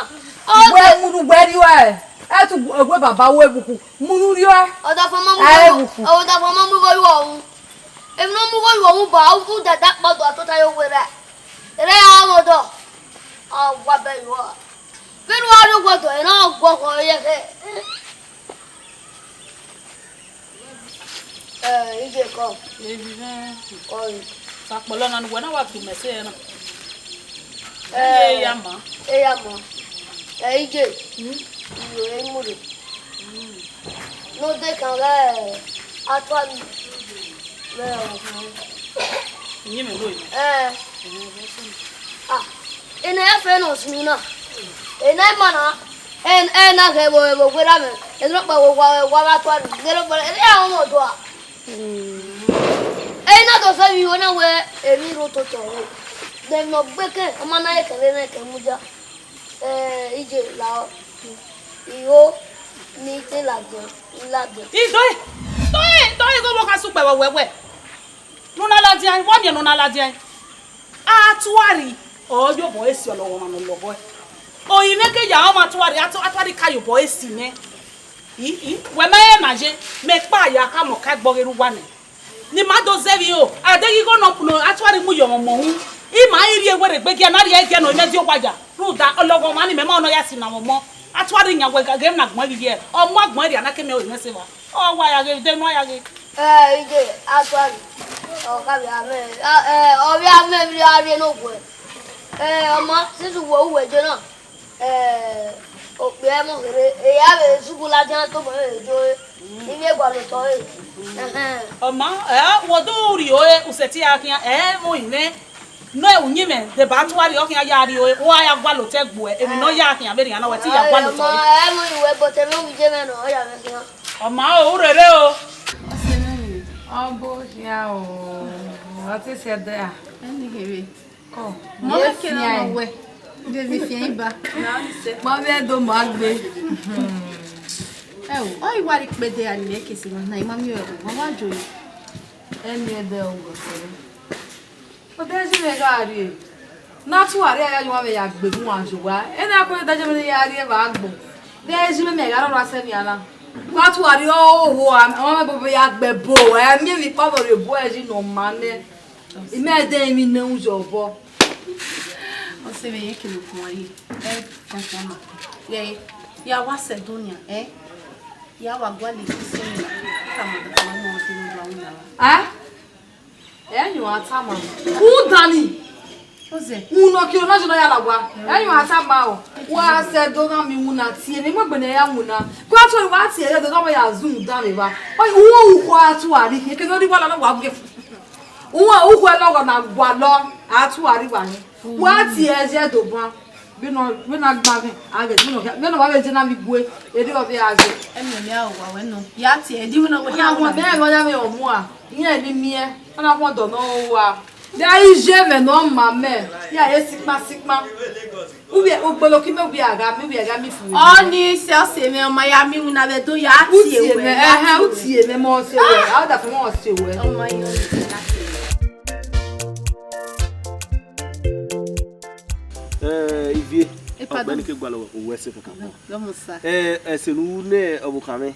Uwẹ mu ne uwẹ rhie uẹ. Ẹtu ẹwe baba wo evbukhu, mu unu rriọ. Ọdafọma mu Ẹ evbukhu. Ọdafọma mu igho ru ọhun. Emwi ne ọ mu igho ru ọhun ba, u dada kpọdọ tota ye owerra. Ere a vbe odọ. Ọ wa bẹ ye uwa. Vbene uwa rrie owa odọ, ena ọ guọghọ ye ẹkhẹ. Eh, Ije kọ. Evi mwẹ. Kọ yi. Sakpọlọ na ne uwẹ na wa tu mẹ sẹ na. Eh, Eya ma. Eya ma. Eh, Ije. Hmm? Iyo, e mu rre. Hmm. No de kan gha atua ni. Vbe ọ. Iye mẹ lo yi. Eh. Ah. Ena ya fẹ nọ sunu na. Ena ima na. En, ena ghẹ vbe vbe ogbe ra mẹ. Ena kpa wo wa wa va tua ni. Ena kpa ena ya họn do a. Ena do fẹ vbe iho na wẹ emwi rro toto rre. Then nọ gbe ke, ọ ma na ye kẹrẹ na ke mudia. Eh, Ije la. Iho ni te ladian, ladian. Idoe, doe, doe, igho vbe ọ kha sẹ ukpẹ vbe wẹ wẹ. Ne u na ladian, wa miẹn ne u na ladian. Atuari, ọ ye obọ esi ọlọghọmwa ne ọ lọghọe. Orinmwẹ ke ya ọmwa atuari, atu-, atuari ka ye obọ esi nẹ. I, i, wẹ ma rẹn na ye, mẹ kpa ya ka mọ ka ẹgbọ ghe rre uwa nẹ. Ne ima do zẹ vbe iro, a deghẹ igho ne ọ kunu atuari mu ye ọmwa ọmọ hu. Ima i rhie werriegbe gia, ne a rhie ẹgiẹ ne orinmwẹ die owa ya. Rhunmwuda ọlọghọmwa ni mẹ ma nọ ya si na mwẹ ọmọ. Atuari yan wẹ ghe na gbọn vbe iye, ọ mu agbọn rhia na ke mẹ orinmwẹ sẹ evba. Ọ wa ya ghe, de ne u ya ghe. Eh, Ije, atuari, ọ kha vbe amẹ, a, eh, ọ vbe amẹ vbe a rrie ne oguẹ. Eh, ọ ma, since uwẹ, uwẹ je na, eh, okpia ẹmwẹ kherhe, e ya vbe sukulu ladian tobọ vbe jo re, ivbi gualọ otọ re. Ẹhẹn. Ọ ma, eh, wẹ do rhie ore, u sẹtin ya khian, eh, vbe orinmwẹ. Nọ uyinmwẹ deba atuari ọ khian ya rrie ore, wa ya gualọ otọ gbe uẹ, emwi ne ọ ya khian vberrian na, wẹ te ya gualọ otọ re. Ẹ mu iwẹ, but emwi ovbi iye mwẹ nọ, ọ ya mwẹ khian. Ọ ma o, u rere o. Ọ sẹ mwẹ ni, ọ bo khian o, ọ te sẹ ẹdẹ a. Ẹni kherhe. Kọ, mọ ye vbe kere fian ọmọ ẹ. Wẹ, vbe vbe fian iba. Mọ vbe do ma gbe. Ẹ o, ọ i wa rhie ikpẹdẹ a ni mẹ ke sẹ na, na ima miẹn ẹvbo, wa wa jo yi. Ẹ miẹn ẹdẹ o, gọsẹrẹ. Ọ de ji mwẹ gha rrie. Ne atuari a ya ye uwa vbe ya gbe gun uwa ye owa. Ena ko da je mwẹ ya rrie vbe agbọn. De ji mwẹ mẹ gha rrọọ sẹ nian na. Wa atuari ọ ho a, ọ mwẹ bobo ya gbe ẹbo, ẹ miẹn emwi kpọvbọ rhie obọ ẹ ji ne ọ ma nẹ. Imẹ de emwi ne u ye obọ. Ọ sẹ vbe ye kele okhuan ye. Ẹ, kọnkọn na. Ye, ya wa sẹ do nian, ẹ? Ya wa gualọ ikun sẹ nian. Ka ma da ma ma ọdẹ ne wa wu na ra. A? Ẹ, yu a tama. U dani. Oze. Unu kiro na jọ na ya lagua. Ẹ, yu a tama o. Wa sẹ do na mi wu na tie ne mo gbe ne ya wu na. Ku a to wa tie do na ya zu dan le ba. O, u u ko atuari. Ke no ri wa la na wa gbe. Uwa ukhọ ẹlọghọ na gualọ atuari wa ni. Wa tie ẹzẹ doban. Vbene ọ, vbene a gba mwẹ, a ghẹ, vbene ọ, vbene ọ wa vbe je na vbe igue, erriọ vbe a ghẹ. Ẹmwẹ mẹ a wa wẹ nọ. Ya tie ẹdi vbene ọ wẹ. Ọna wọn bẹrẹ vbe ọ ya vbe ọmua. Iran eni miẹn, ọna wọn dọ nọ wa. Ya iye mwẹ ne ọ ma mẹ, ya re sikpan sikpan. Uwẹ ogbolo ki mẹ, uwẹ a gha mẹ, uwẹ a gha mẹ ifu. Ọni sẹ ọse mwẹ, ọ ma ya miẹn iwinna vbe do ya tie wẹ, ya tie wẹ. Ẹhẹn, u tie mwẹ, mẹ ọ tie wẹ, a da fẹ mẹ ọ tie wẹ. Ọ ma ya ọni sẹ na tie wẹ. Eh, Ivie, ọgbẹni ke gualọ wẹ, owẹ ẹse kakabọ. Gọmọ sa. Eh, ẹse ne u ru ne ọvbokhan mwẹ,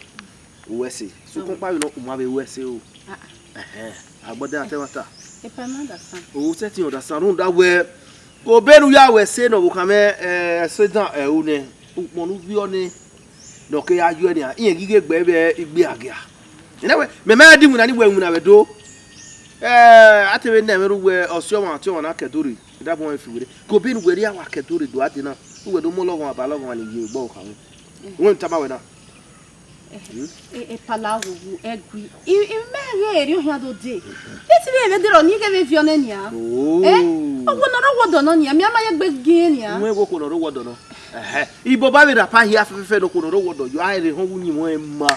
owẹ ẹse. Sokpan kpa vbe nọ, u ma vbe ru ẹse o. Ah, ah. Ẹhẹn, agbọdẹ a te ẹmwata. Epa ma understand. O sẹtin understand, rhunmwuda wẹ, obọ ne u ya ru ẹse ne ọvbokhan mwẹ, eh, ẹse dan ẹre u nẹ, ukpọn ne u viọ nẹ, ne ọ ke ya yọe nian, irẹn ghi ghe gbe vbe igbe agia. Nene wẹ, mẹ ma di iwinna ni wẹ iwinna vbe do. Eh, a te vbe nẹ mwẹ ru wẹ ọse ọmwa, ọtiọnmwa na ke do rre, I da bun ọnrẹn fi werriẹ. Ke obọ ne uwẹ rhie a wa ke do rre do a dee na, uwẹ do mu ọlọghọmwa ba ọlọghọmwa ni ye egbe ọvbokhan mwẹ. Wẹ ne tama wẹ na. Eh, eh, eh, pala wowo ẹgui. I, I mẹ ghe erriọ ohian do dee. I ti vbe vbe derọ ni ghe vbe viọ nẹ nian. Oh. Eh? Okhuo ne ọ rre owa ọdọ nọ nian, mẹ a ma ye egbe gie nian. Wẹ okhuo ne ọ rre owa ọdọ nọ. Ẹhẹ. Iboba vbe rapa hia fẹfẹfẹ ne okhuo ne ọ rre owa ọdọ, yọ a rre họn wu yin mwẹ ma.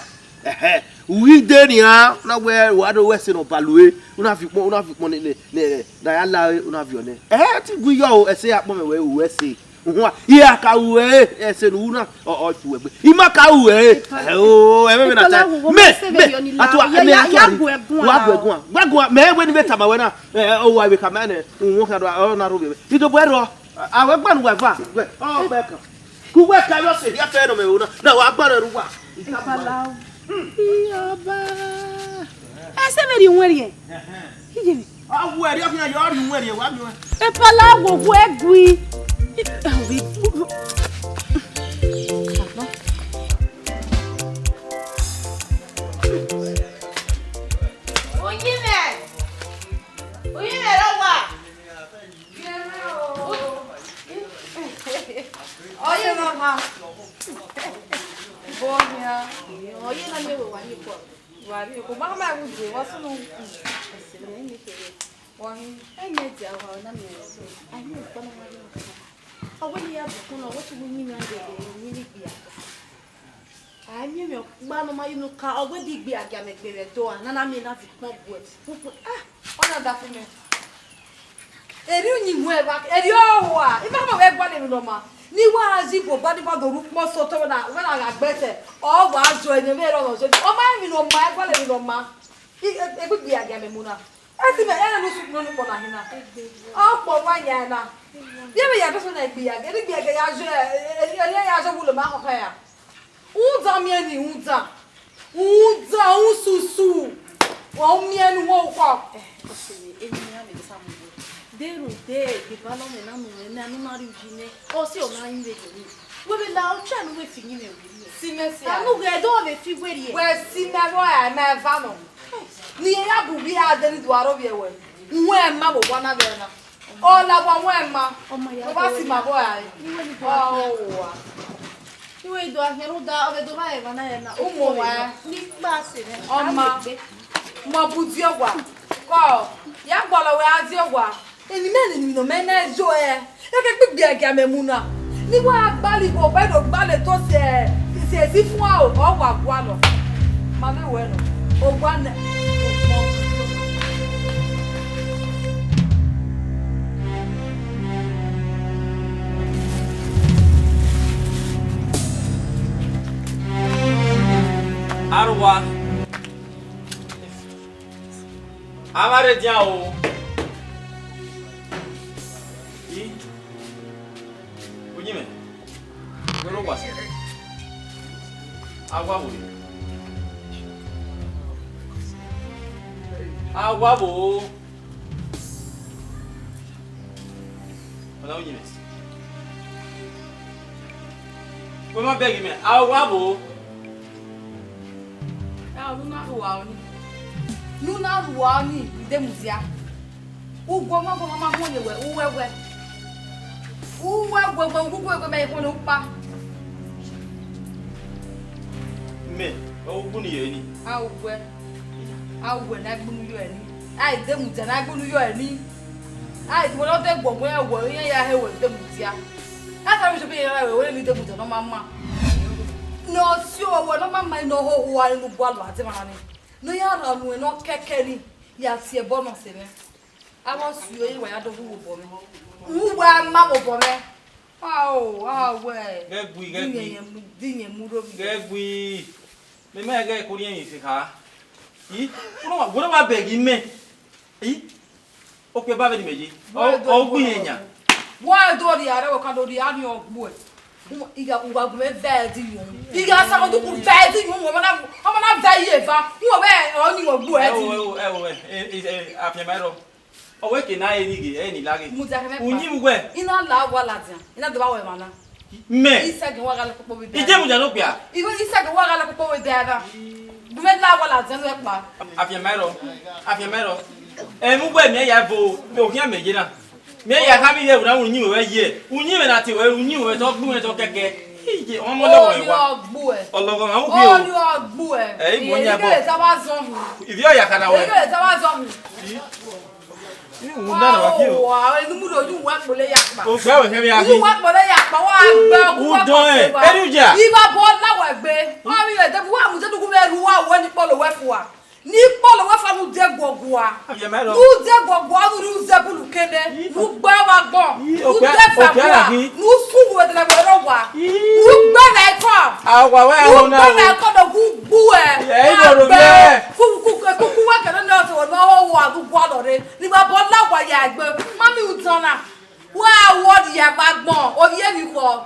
Ẹhẹ. U ghi dee nian, na wẹ wa do wẹ ẹse ne ọ ba lue, u na fi ukpọn, u na fi ukpọn ne, ne, ne, ne a ya la ẹre, u na viọ nẹ. Ẹhẹ, te I gu yọ o, ẹse ya kpọnmwẹ wẹ u ru ẹse. Uhua, I ra ka ru ẹre, ẹse ne u ru na, ọ, ọ fu wẹ gbe. I ma ka ru ẹre. Ẹ o, ẹmwẹ mẹ na ta. Mẹ, mẹ, atua, mẹ, atua. Wa gu ẹre guan. Wa gu ẹre, mẹ wẹ ne I vbe tama wẹ na. Ẹ, ọ wa vbe ka mẹ nẹ, uhua khian do, ọ na rre ovbi ẹmwẹ. I do bu ẹre rrọọ. A wẹ gba ne uwa eva, wẹ, ọ gba ẹkan. Ke uwẹ ka vbe ọse hia fẹ nọ mẹ ro na, na wa gbarẹ ru uwa. Ipalao. Iyọba. Ẹsẹ vbe rhie uwẹn rhie. Iye vbe. A wu ẹre ọkhian yọ rhie uwẹn rhie wa miẹn. Ipalao wo wu ẹgui. Uyinmwẹ. Uyinmwẹ rre owa. Ọyẹ mama. Bọ hia. Ọyẹ na miẹn wẹ wa rhie kua. Wa rhie kua. Ma ma wu je, wa sunu. Wa hin. Ẹmẹ dia wa na miẹn. Ai, mi kpa na ma rhie. Ọ wẹ ne I ya bukun na, ọ wẹ te uwu uyinmwẹ gẹgẹ, uyinmwẹ igbia. A miẹn emwi ọkpa ne ọ ma ye unu ka, ọ wẹ de igbia gia mẹ gbe vbe ẹdẹ ọre, ne a na miẹn ne a fi ukpọn guẹ. Ukpọn, ah, ọ na da fi mẹ. Erriọ uyinmwẹ evba, erriọ owa, I ma khama wẹ gualọ emwi ne ọ ma. Ne I wa gha yi bu oba ne I wa do rre ukpọn sẹ otọ wẹ na, wẹ na gha gbe ẹsẹ, ọ wa zọ ẹre vbe erha ọmwa zẹ. Ọ ma rẹn emwi ne ọ ma, gualọ emwi ne ọ ma. I, e, egbe igbia gia mẹ mu na. Ẹse mẹ, ẹre ne u sukpọn ne ukpọn na hin na. Ọkpọn wa yan na. Vbe vbe ya dọsọ na igbia gia, ne igbia gia ya zọ, e, e, e, ya zọ wulo ma khọkhọ ya. Udan miẹn ni, udan. Udan, ususu. Wa miẹn ni, wa ukhọ. Eh, ọse, eni iran vbe samu wẹ. De rhunmwuda egbe eva ne ọ mwẹ na, ne ọ mwẹ na, ne ọ ma rhie uyi nẹ, ọ si ọ na rinmwian vbe eni. Wẹ vbe la ọtẹn ne uwẹ fi yin mwẹ wẹ. Si mẹ sia. Anu ghẹ do vbe fi wẹ rhie. Wẹ si mẹ vbe ọre mẹ eva nọ. Ne irẹn ya bu uwu iran dee ne I do aro vbiẹ wẹ. Uwẹ ma vbe owa na vbe ẹna. Ọ la wa uwẹ ma. Ọ ma ya. Wẹ wa si ma vbe ọre. Uwẹ ni do a khian. Ọ wa. Uwẹ do a khian rhunmwuda ọ vbe do vba ẹmwẹ na ẹna. Umu wa. Ni kpa sẹ nẹ. Ọ ma. Mọ bu di owa. Kọ. Ya gbọlọ wẹ a di owa. Eni mẹ ne emwi ne ọ mẹ na zọ ẹre, eke gbe igbia gia mẹ mu na. Ne I wa gbalọ igho, ọ do gbalọ eto si, si esi fuan o, ọ wa gualọ. Ma vbe wẹ nọ, owa nẹ. Arowa. Avbe arredian o. I, uyinmwẹ, wẹ rre owa sẹ. A wa vbo? A wa vbo? Ọna uyinmwẹ. Wẹ ma bẹghe mẹ, a wa vbo? Ẹ, ne u na rhua ọnii. Ne u na rhua ọnii, I de mudia. Uguọmwaguọmwa ma huẹn ye wẹ, uwẹwẹ. Uwẹwẹ, uwẹwẹ, mẹ i khuẹnnẹ ukpa. Mẹ, ọ wu ugbunu yọ ẹre nii. A wu uwẹ. A wu uwẹ ne a gbunu yọ ẹre nii. A i de mudia ne a gbunu yọ ẹre nii. A i de wẹ ne ọ de guọguọ ẹre wẹ, iran ya he wẹ de mudia. A ta vbe sẹ obọ iran wẹ, wẹ ne I de mudia ne ọ ma ma. Ne ọ si owẹ ne ọ ma ma ne ọ hoho a ne u gua lua dee emwa na nii. Ne ọ ya rhan nuẹn ne ọ kẹkẹ nii, ya tie ẹbọ nọ sẹ mwẹ. Avbe ọ si ore wa ya do wu obọ mwẹ. Wu wa ma vbe obọ mwẹ. Ao, ao, wẹ. Ghẹ gui, ghẹ gui. Di iyẹn mu, di iyẹn mu ro mi. Ghẹ gui. Mẹ ma ghẹ ko rhie emwi fe kha. I, wẹ wa, wẹ wa bẹghe mẹ. I, okpia ba vbe ne imẹ ye. Ọ, ọ gbe irẹn yan. Wa do rhie aro, ka do rhie aro ọgbuẹ. Igha, uwa gu mwẹ vẹ ẹdẹ iyuọnmwi. Igha sa ọduku vẹ ẹdẹ iyuọnmwi, ọmọ na, ọmọ na vẹ iye eva. Uwẹ vẹ ọni wọ gbu ẹdẹ. Ẹ wo, ẹ wo, ẹ wo, ẹ, ẹ, ẹ, afianma ẹrọ. Ọ wẹ ke na eni ghe, eni laghe. Mudia kẹmẹ kpa. Uyinmwẹ uwẹ. I na la owa ladian, I na deba wẹ emwa na. Mẹ. I sẹ ghe wa gha lẹ kpokpo vbe dẹ. I je mudia ne okpia. I sẹ ghe wa gha lẹ kpokpo vbe dẹ na. Gu mwẹ la owa ladian ne kpa. Afianma ẹrọ, afianma ẹrọ. Ẹ, mu wẹ mẹ ya vo, okhian mẹ ye na. Mẹ ya khama ighẹ wẹ na uyinmwẹ wẹ ye. Uyinmwẹ na te wẹ, uyinmwẹ wẹ tọ gbu wẹ tọ kẹkẹ. Iye, ọmọ lọghọ wẹ wa. Ọlọghọ ma ubi o. Ọlọghọ gbu ẹ. Ẹ, ibo nya bọ. Ẹ, taba zọn hu. Ivi ọ ya kana wẹ. Ẹ, taba zọn hu. Ni u dana wa ki o. Wa, enu mu do ju wa kpole ya kpa. O gbe wẹ kẹ mi a ki. Ju wa kpole ya kpa, wa gbe ọkpa. U dọn ẹ. Eri u ja. Iba bọ la wẹ gbe. Wa mi ye de wa mu de du ku mẹ ru wa wẹ ni kpolo wẹ fua. Ni kpolo wẹ fa nu de guọgua. Abiẹ mẹ lọ. Nu de guọgua, nu ru ze bulu kene. Nu gbe wa gbọn. Nu de fa gua. Nu su wo de la wẹ ro wa. Nu gbe na ikọ. Awa wẹ ahọ na. Nu gbe na ikọ do gu gbu ẹ. Ẹ, i ro ro mẹ. Ku, ku, ku, ku wa kene ne ọsẹ wẹ ne ọ wa gu gua lọ re. Ni wa bọ la wa ya egbe. Mami u tan na. Wa wọ di ya gba gbọn. Ovie mi kọ.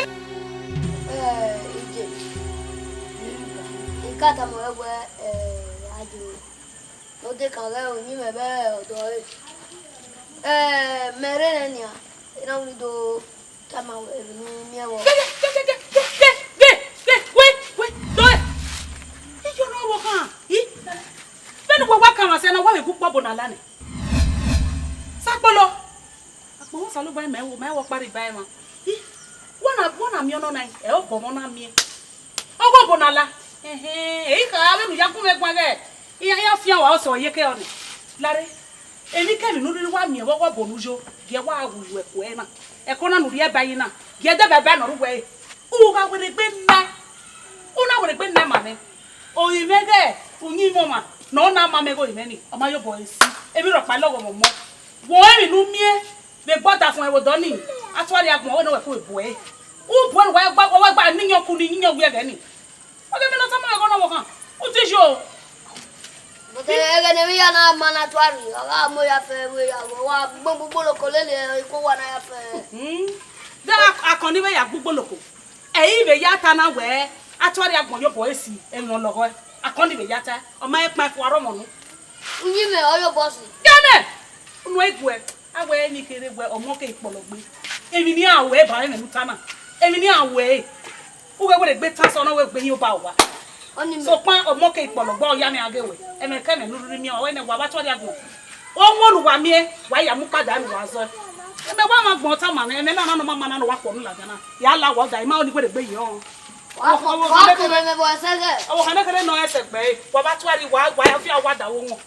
Eh, Ije, I ka tama ruẹ wẹẹ, eh, a je, ọ dekan ghẹ uyinmwẹ vbe ọdọ ẹre. Eh, mẹ rre nẹ nian, I na wẹẹ I do tama ruẹ emwi ne I miẹn vbọ. Ye, ye, ye, ye, ye, ye, ye, wẹ, wẹ, dọe. Iye ọnọvbokhan, i, vbene uwa wa kan mwa sẹ na, wa vbe gu ukpọbo na la nẹ. Sakpolo. Akpọnmwẹ Osanobua, mẹ wo, mẹ wo ọkpa rre iba ẹmwẹ. I, wa na, wa na miẹn ọnọna, ẹ, obọ mwẹ na miẹn. Ọ ghe obọ na la. Ẹhẹn, ehe kha vbene u ya gu mwẹ guan ghẹ iran, iran fian wa ọsẹ iyeke ọnii. Lare, emwikemwi ne u rhirhi wa miẹn vbe ọghe obọ ne u yo, gie wa wu yu ẹko ẹre na. Ẹko na ne u rhie ba yi na, gie dẹghe ba ne ọ rre uwẹ ẹre. U gha werriegbe nae, u na werriegbe nae ma mwẹ. Orinmwẹ ghẹ uyinmwẹ ọmwa ne ọ na ma mẹ ghe orinmwẹ ni, ọ ma ye obọ ẹre si. Emwi rhọkpa lọghọ mwẹ ọmọ. Wẹ emwi ne u miẹn vbe egbe ọdafẹn vbe odọ nii, a tuarre agbọn, wẹ ne ọ wẹ ko vbe bu ẹre. U bu ẹre, wa gba, wa gba ne iyọnku ne iyọnwiẹghẹ nii. Ọghe emwi ne ọ tama ẹghẹ ọnọvbokhan, u ti yo. But ẹghẹ ne emwi hia na ma na tuarre, ọ gha mu ya fẹ vbe ya, wa gbogbo gboloko lele iko wa na ya fẹ. Hmm. De a, akọni vbe ya gbogboloko. Ẹ i vbe ya ta na wẹẹ, a tuarre agbọn ye obọ ẹre si, emwi ne ọ lọghọe. Akọni vbe ya ta, ọ ma rẹn kpaẹn fua rre ọmọ nu. Uyinmwẹ ọ ye obọ si. Gẹmẹ! Unu ẹguẹ, a wẹ eni kherhe wẹ ọmọ ke ikpọlọ gbe. Emwi ne iran ru ẹre ba ẹmwẹ ne u ta na. Emwi ne iran ru ẹre. U wẹ werriegbe ta sẹ, ọ na wẹ egbe hin obọ uwa. Ọni mẹ. Sokpan ọmọ ke ikpọlọ gbe, ọ ya mwẹ a ghe wẹ. Ẹmwẹ kẹmwẹ ne u rhirhi miẹn, ọ wẹ nẹ wa vbe a tuarre agbọn. Ọmọ ne uwa miẹn, wa ya mu ukpada ne uwa zọe. Ẹmwẹ wa mwẹ agbọn tama mwẹ, ẹmwẹ na na nọ ma ma na nọ wa khuọ ne ladian na. Ya la wa da, I ma ho ne werriegbe ye ọnrẹn. Wa khuọ, wa khuọ ẹmwẹ vbe ẹsẹ ghẹ. Ọvbokhan ne kherhe nọ ẹsẹ gbe ẹre, wa vbe a tuarre, wa, wa ya fi a wa da wo wọn.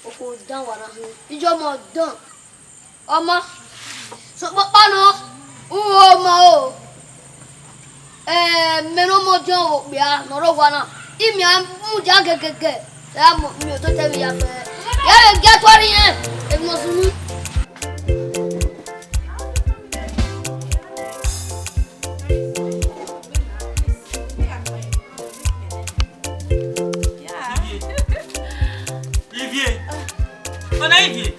Okhuo dan wa na hin, iye ọmọ dan. Ọmọ, sokpan ọkpa nọ, u ho ọmọ o. Eh, mẹ ne ọmọ diọn vbe okpia ne ọ rre owa na, I miẹn a mudia gẹgẹgẹ, te a mu miẹn ototọ emwi ya fẹ. Ya vbe gie a tuarre irẹn, emwi ne ọ sunu. Ivie. Ivie. Ọna Ivie.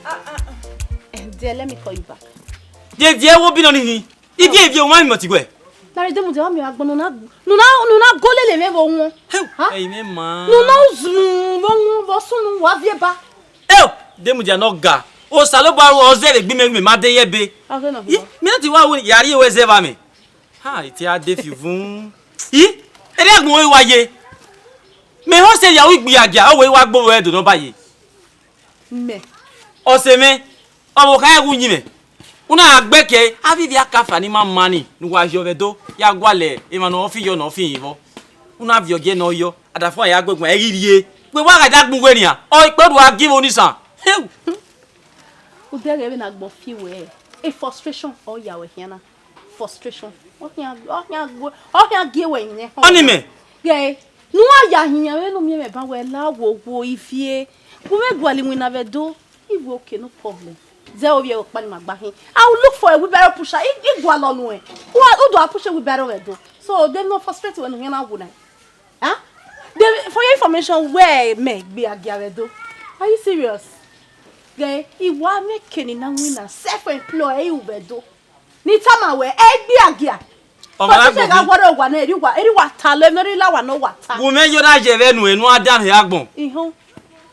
Eh, dear, let me call you back. Ye viẹ wo bi nọ ni hin. Ivie, Ivie, u ma miẹn ọtiguẹ. Lare, demudia, wa miẹn agbọn ne u na, ne u na, ne u na gọ lele mwẹ vbe owọn. Heu, ha? Ẹi mwẹ ma. Ne u na uzun vbe owọn, vbe ọsunu, wa viẹ ba. Eo, demudia ne ọ ga. Osanobua ru ọ zẹ vbe egbe imẹ, mẹ ma de ye ẹbe. A ghe na. Yi, mẹ na ti wa ru ya rrie wẹ zẹ vba mẹ. Ha, ite a de fi vun. Yi, erriọ agbọn wa ye. Mẹ họn sẹ ya ru igbiagia, ọ wẹ wa gbe ovbi ẹre do ne ọ ba ye. Mẹ. Ọse mwẹ, ọvbokhan ẹghẹ uyinmwẹ. U na gbe ẹe ke avbe ivbi akafa ni ma ma ni, ne uwa yọ vbe Ẹdo, ya gualọ emwa ne ọ fi yọ ne ọ fi rinmwọ. U na viọ gie ne ọ yọ, adafua ya gbe guan, ẹ ghi rrie. Wẹ wa gha da gbẹn uwẹ nian, ọ ikpe rua gie vbe onisan. Heu! Ude ẹghẹ vbene agbọn fi wẹ, e frustration ọ ya wẹ khian na. Frustration. Ọ khian, ọ khian gu-, ọ khian gie wẹ rinmwian. Ọni mẹ. Ghẹ, ne uwa ya hin vbene u miẹn mwẹ ban wẹ la wo wo Ivie. Gu mwẹ gualọ iwinna vbe Ẹdo. Ivie, okay, no problem. Zẹ ovbi ẹvbo ọkpa ni ma gba hin. I will look for a wheelbarrow pusher. I, I gualọ nuẹn. Uwa, u do a push wheelbarrow vbe Ẹdo. So, dem no frustrate wẹ ne u khian na wu na. Huh? They, for your information, wẹ mẹ gbe agia vbe Ẹdo. Are you serious? Ghe, I wa mwẹ eke ne I na winna self employ ẹ i ru vbe Ẹdo. Ne I tama wẹ, ẹ i gbe agia. Ọmwa na Position gha gbogbo. Wọrọ owa na, eri uwa, eri uwa ta lẹ, eri la wa ne owa ta. Wo mwẹ yo na ye vbe nuẹn ne a dan hẹ agbọn. Ihun.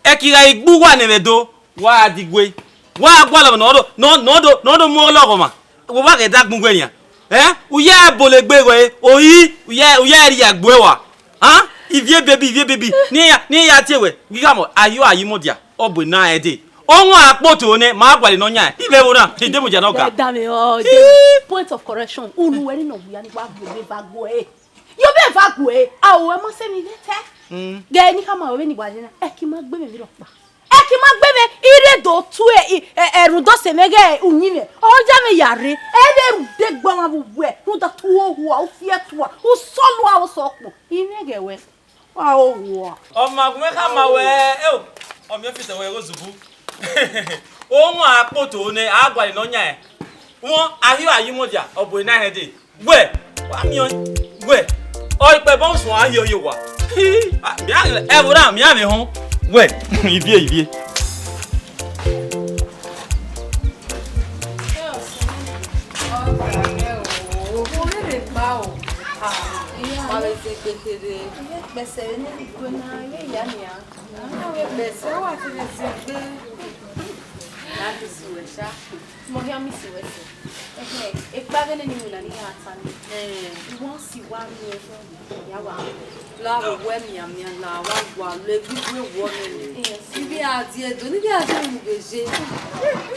Ẹ kegha igbe uwa ne vbe Ẹdo, wa di gue. Wa gualọ ne ọ do, ne ọ, ne ọ do, ne ọ do mu ọlọghọmwa. Wo wa ghẹ dagbọn uwẹ nian. Ẹ? U ya bọlegbe wẹ, ohi, u ya, u ya rhie egbe wa. Hàn? Ivie baby, ivie baby. Ne I ya, ne I ya tie wẹ. Ghi khama, ayo, ayi mudia. Ọ bu ena ẹdẹ. Ọmwa akpoto nẹ, ma gualọ ne ọ yan. Ivẹ vbo na, idemudia ne ọ ga. Ẹ dame ọ, point of correction. Unu wẹ ni nọ wia ni wa gu ebe va gu ẹre. Yo be va gu ẹre. A o, ẹ ma sẹ mi vbe tẹ. Mm. Ghe ne I khama wẹ vbene I wa ye na. Ẹ ki ma gbe mwẹ vbe rhọkpa. Ẹ ki ma gbe mwẹ, I rre do tu ẹ, i, ẹ, ẹ, rhunmwuda ọse mwẹ ghẹ uyinmwẹ, ọ ya mwẹ ya rre, ẹ vbe rhunmwuda egbe ọmwa vbe uwẹ, rhunmwuda te u ho hua, u fiẹ tua, u sọlua, u sọkpọ. I mwẹ ghẹ wẹ, wa ho hua. Ọ ma gu mwẹ khama wẹ, eo, ọ miẹn ọfisa wẹ ghe ozubu. Ọmwa akpoto nẹ, a gualọ ne ọ yan ẹn. Wọn, a hi a yi mudia, ọ bu ena hẹn dee. Wẹ, wa miẹn ọẹn. Wẹ, ọ ikpẹ bọ sunu a hiọ hiọ wa. Hi, a, mia, ẹ vbo na, mia vbe họn. Wẹ, ivie, ivie. Mo khian miss wẹ sẹ. Ẹhẹn, ekpa vbene ni winna ne I ya ta nẹ. Ẹn. I wa si wa miẹn, ya wa. La wẹ mianmian la wa gualọ egbe igue wọ nẹ. Yes. Ibi a die do, ni bi a die mu be je.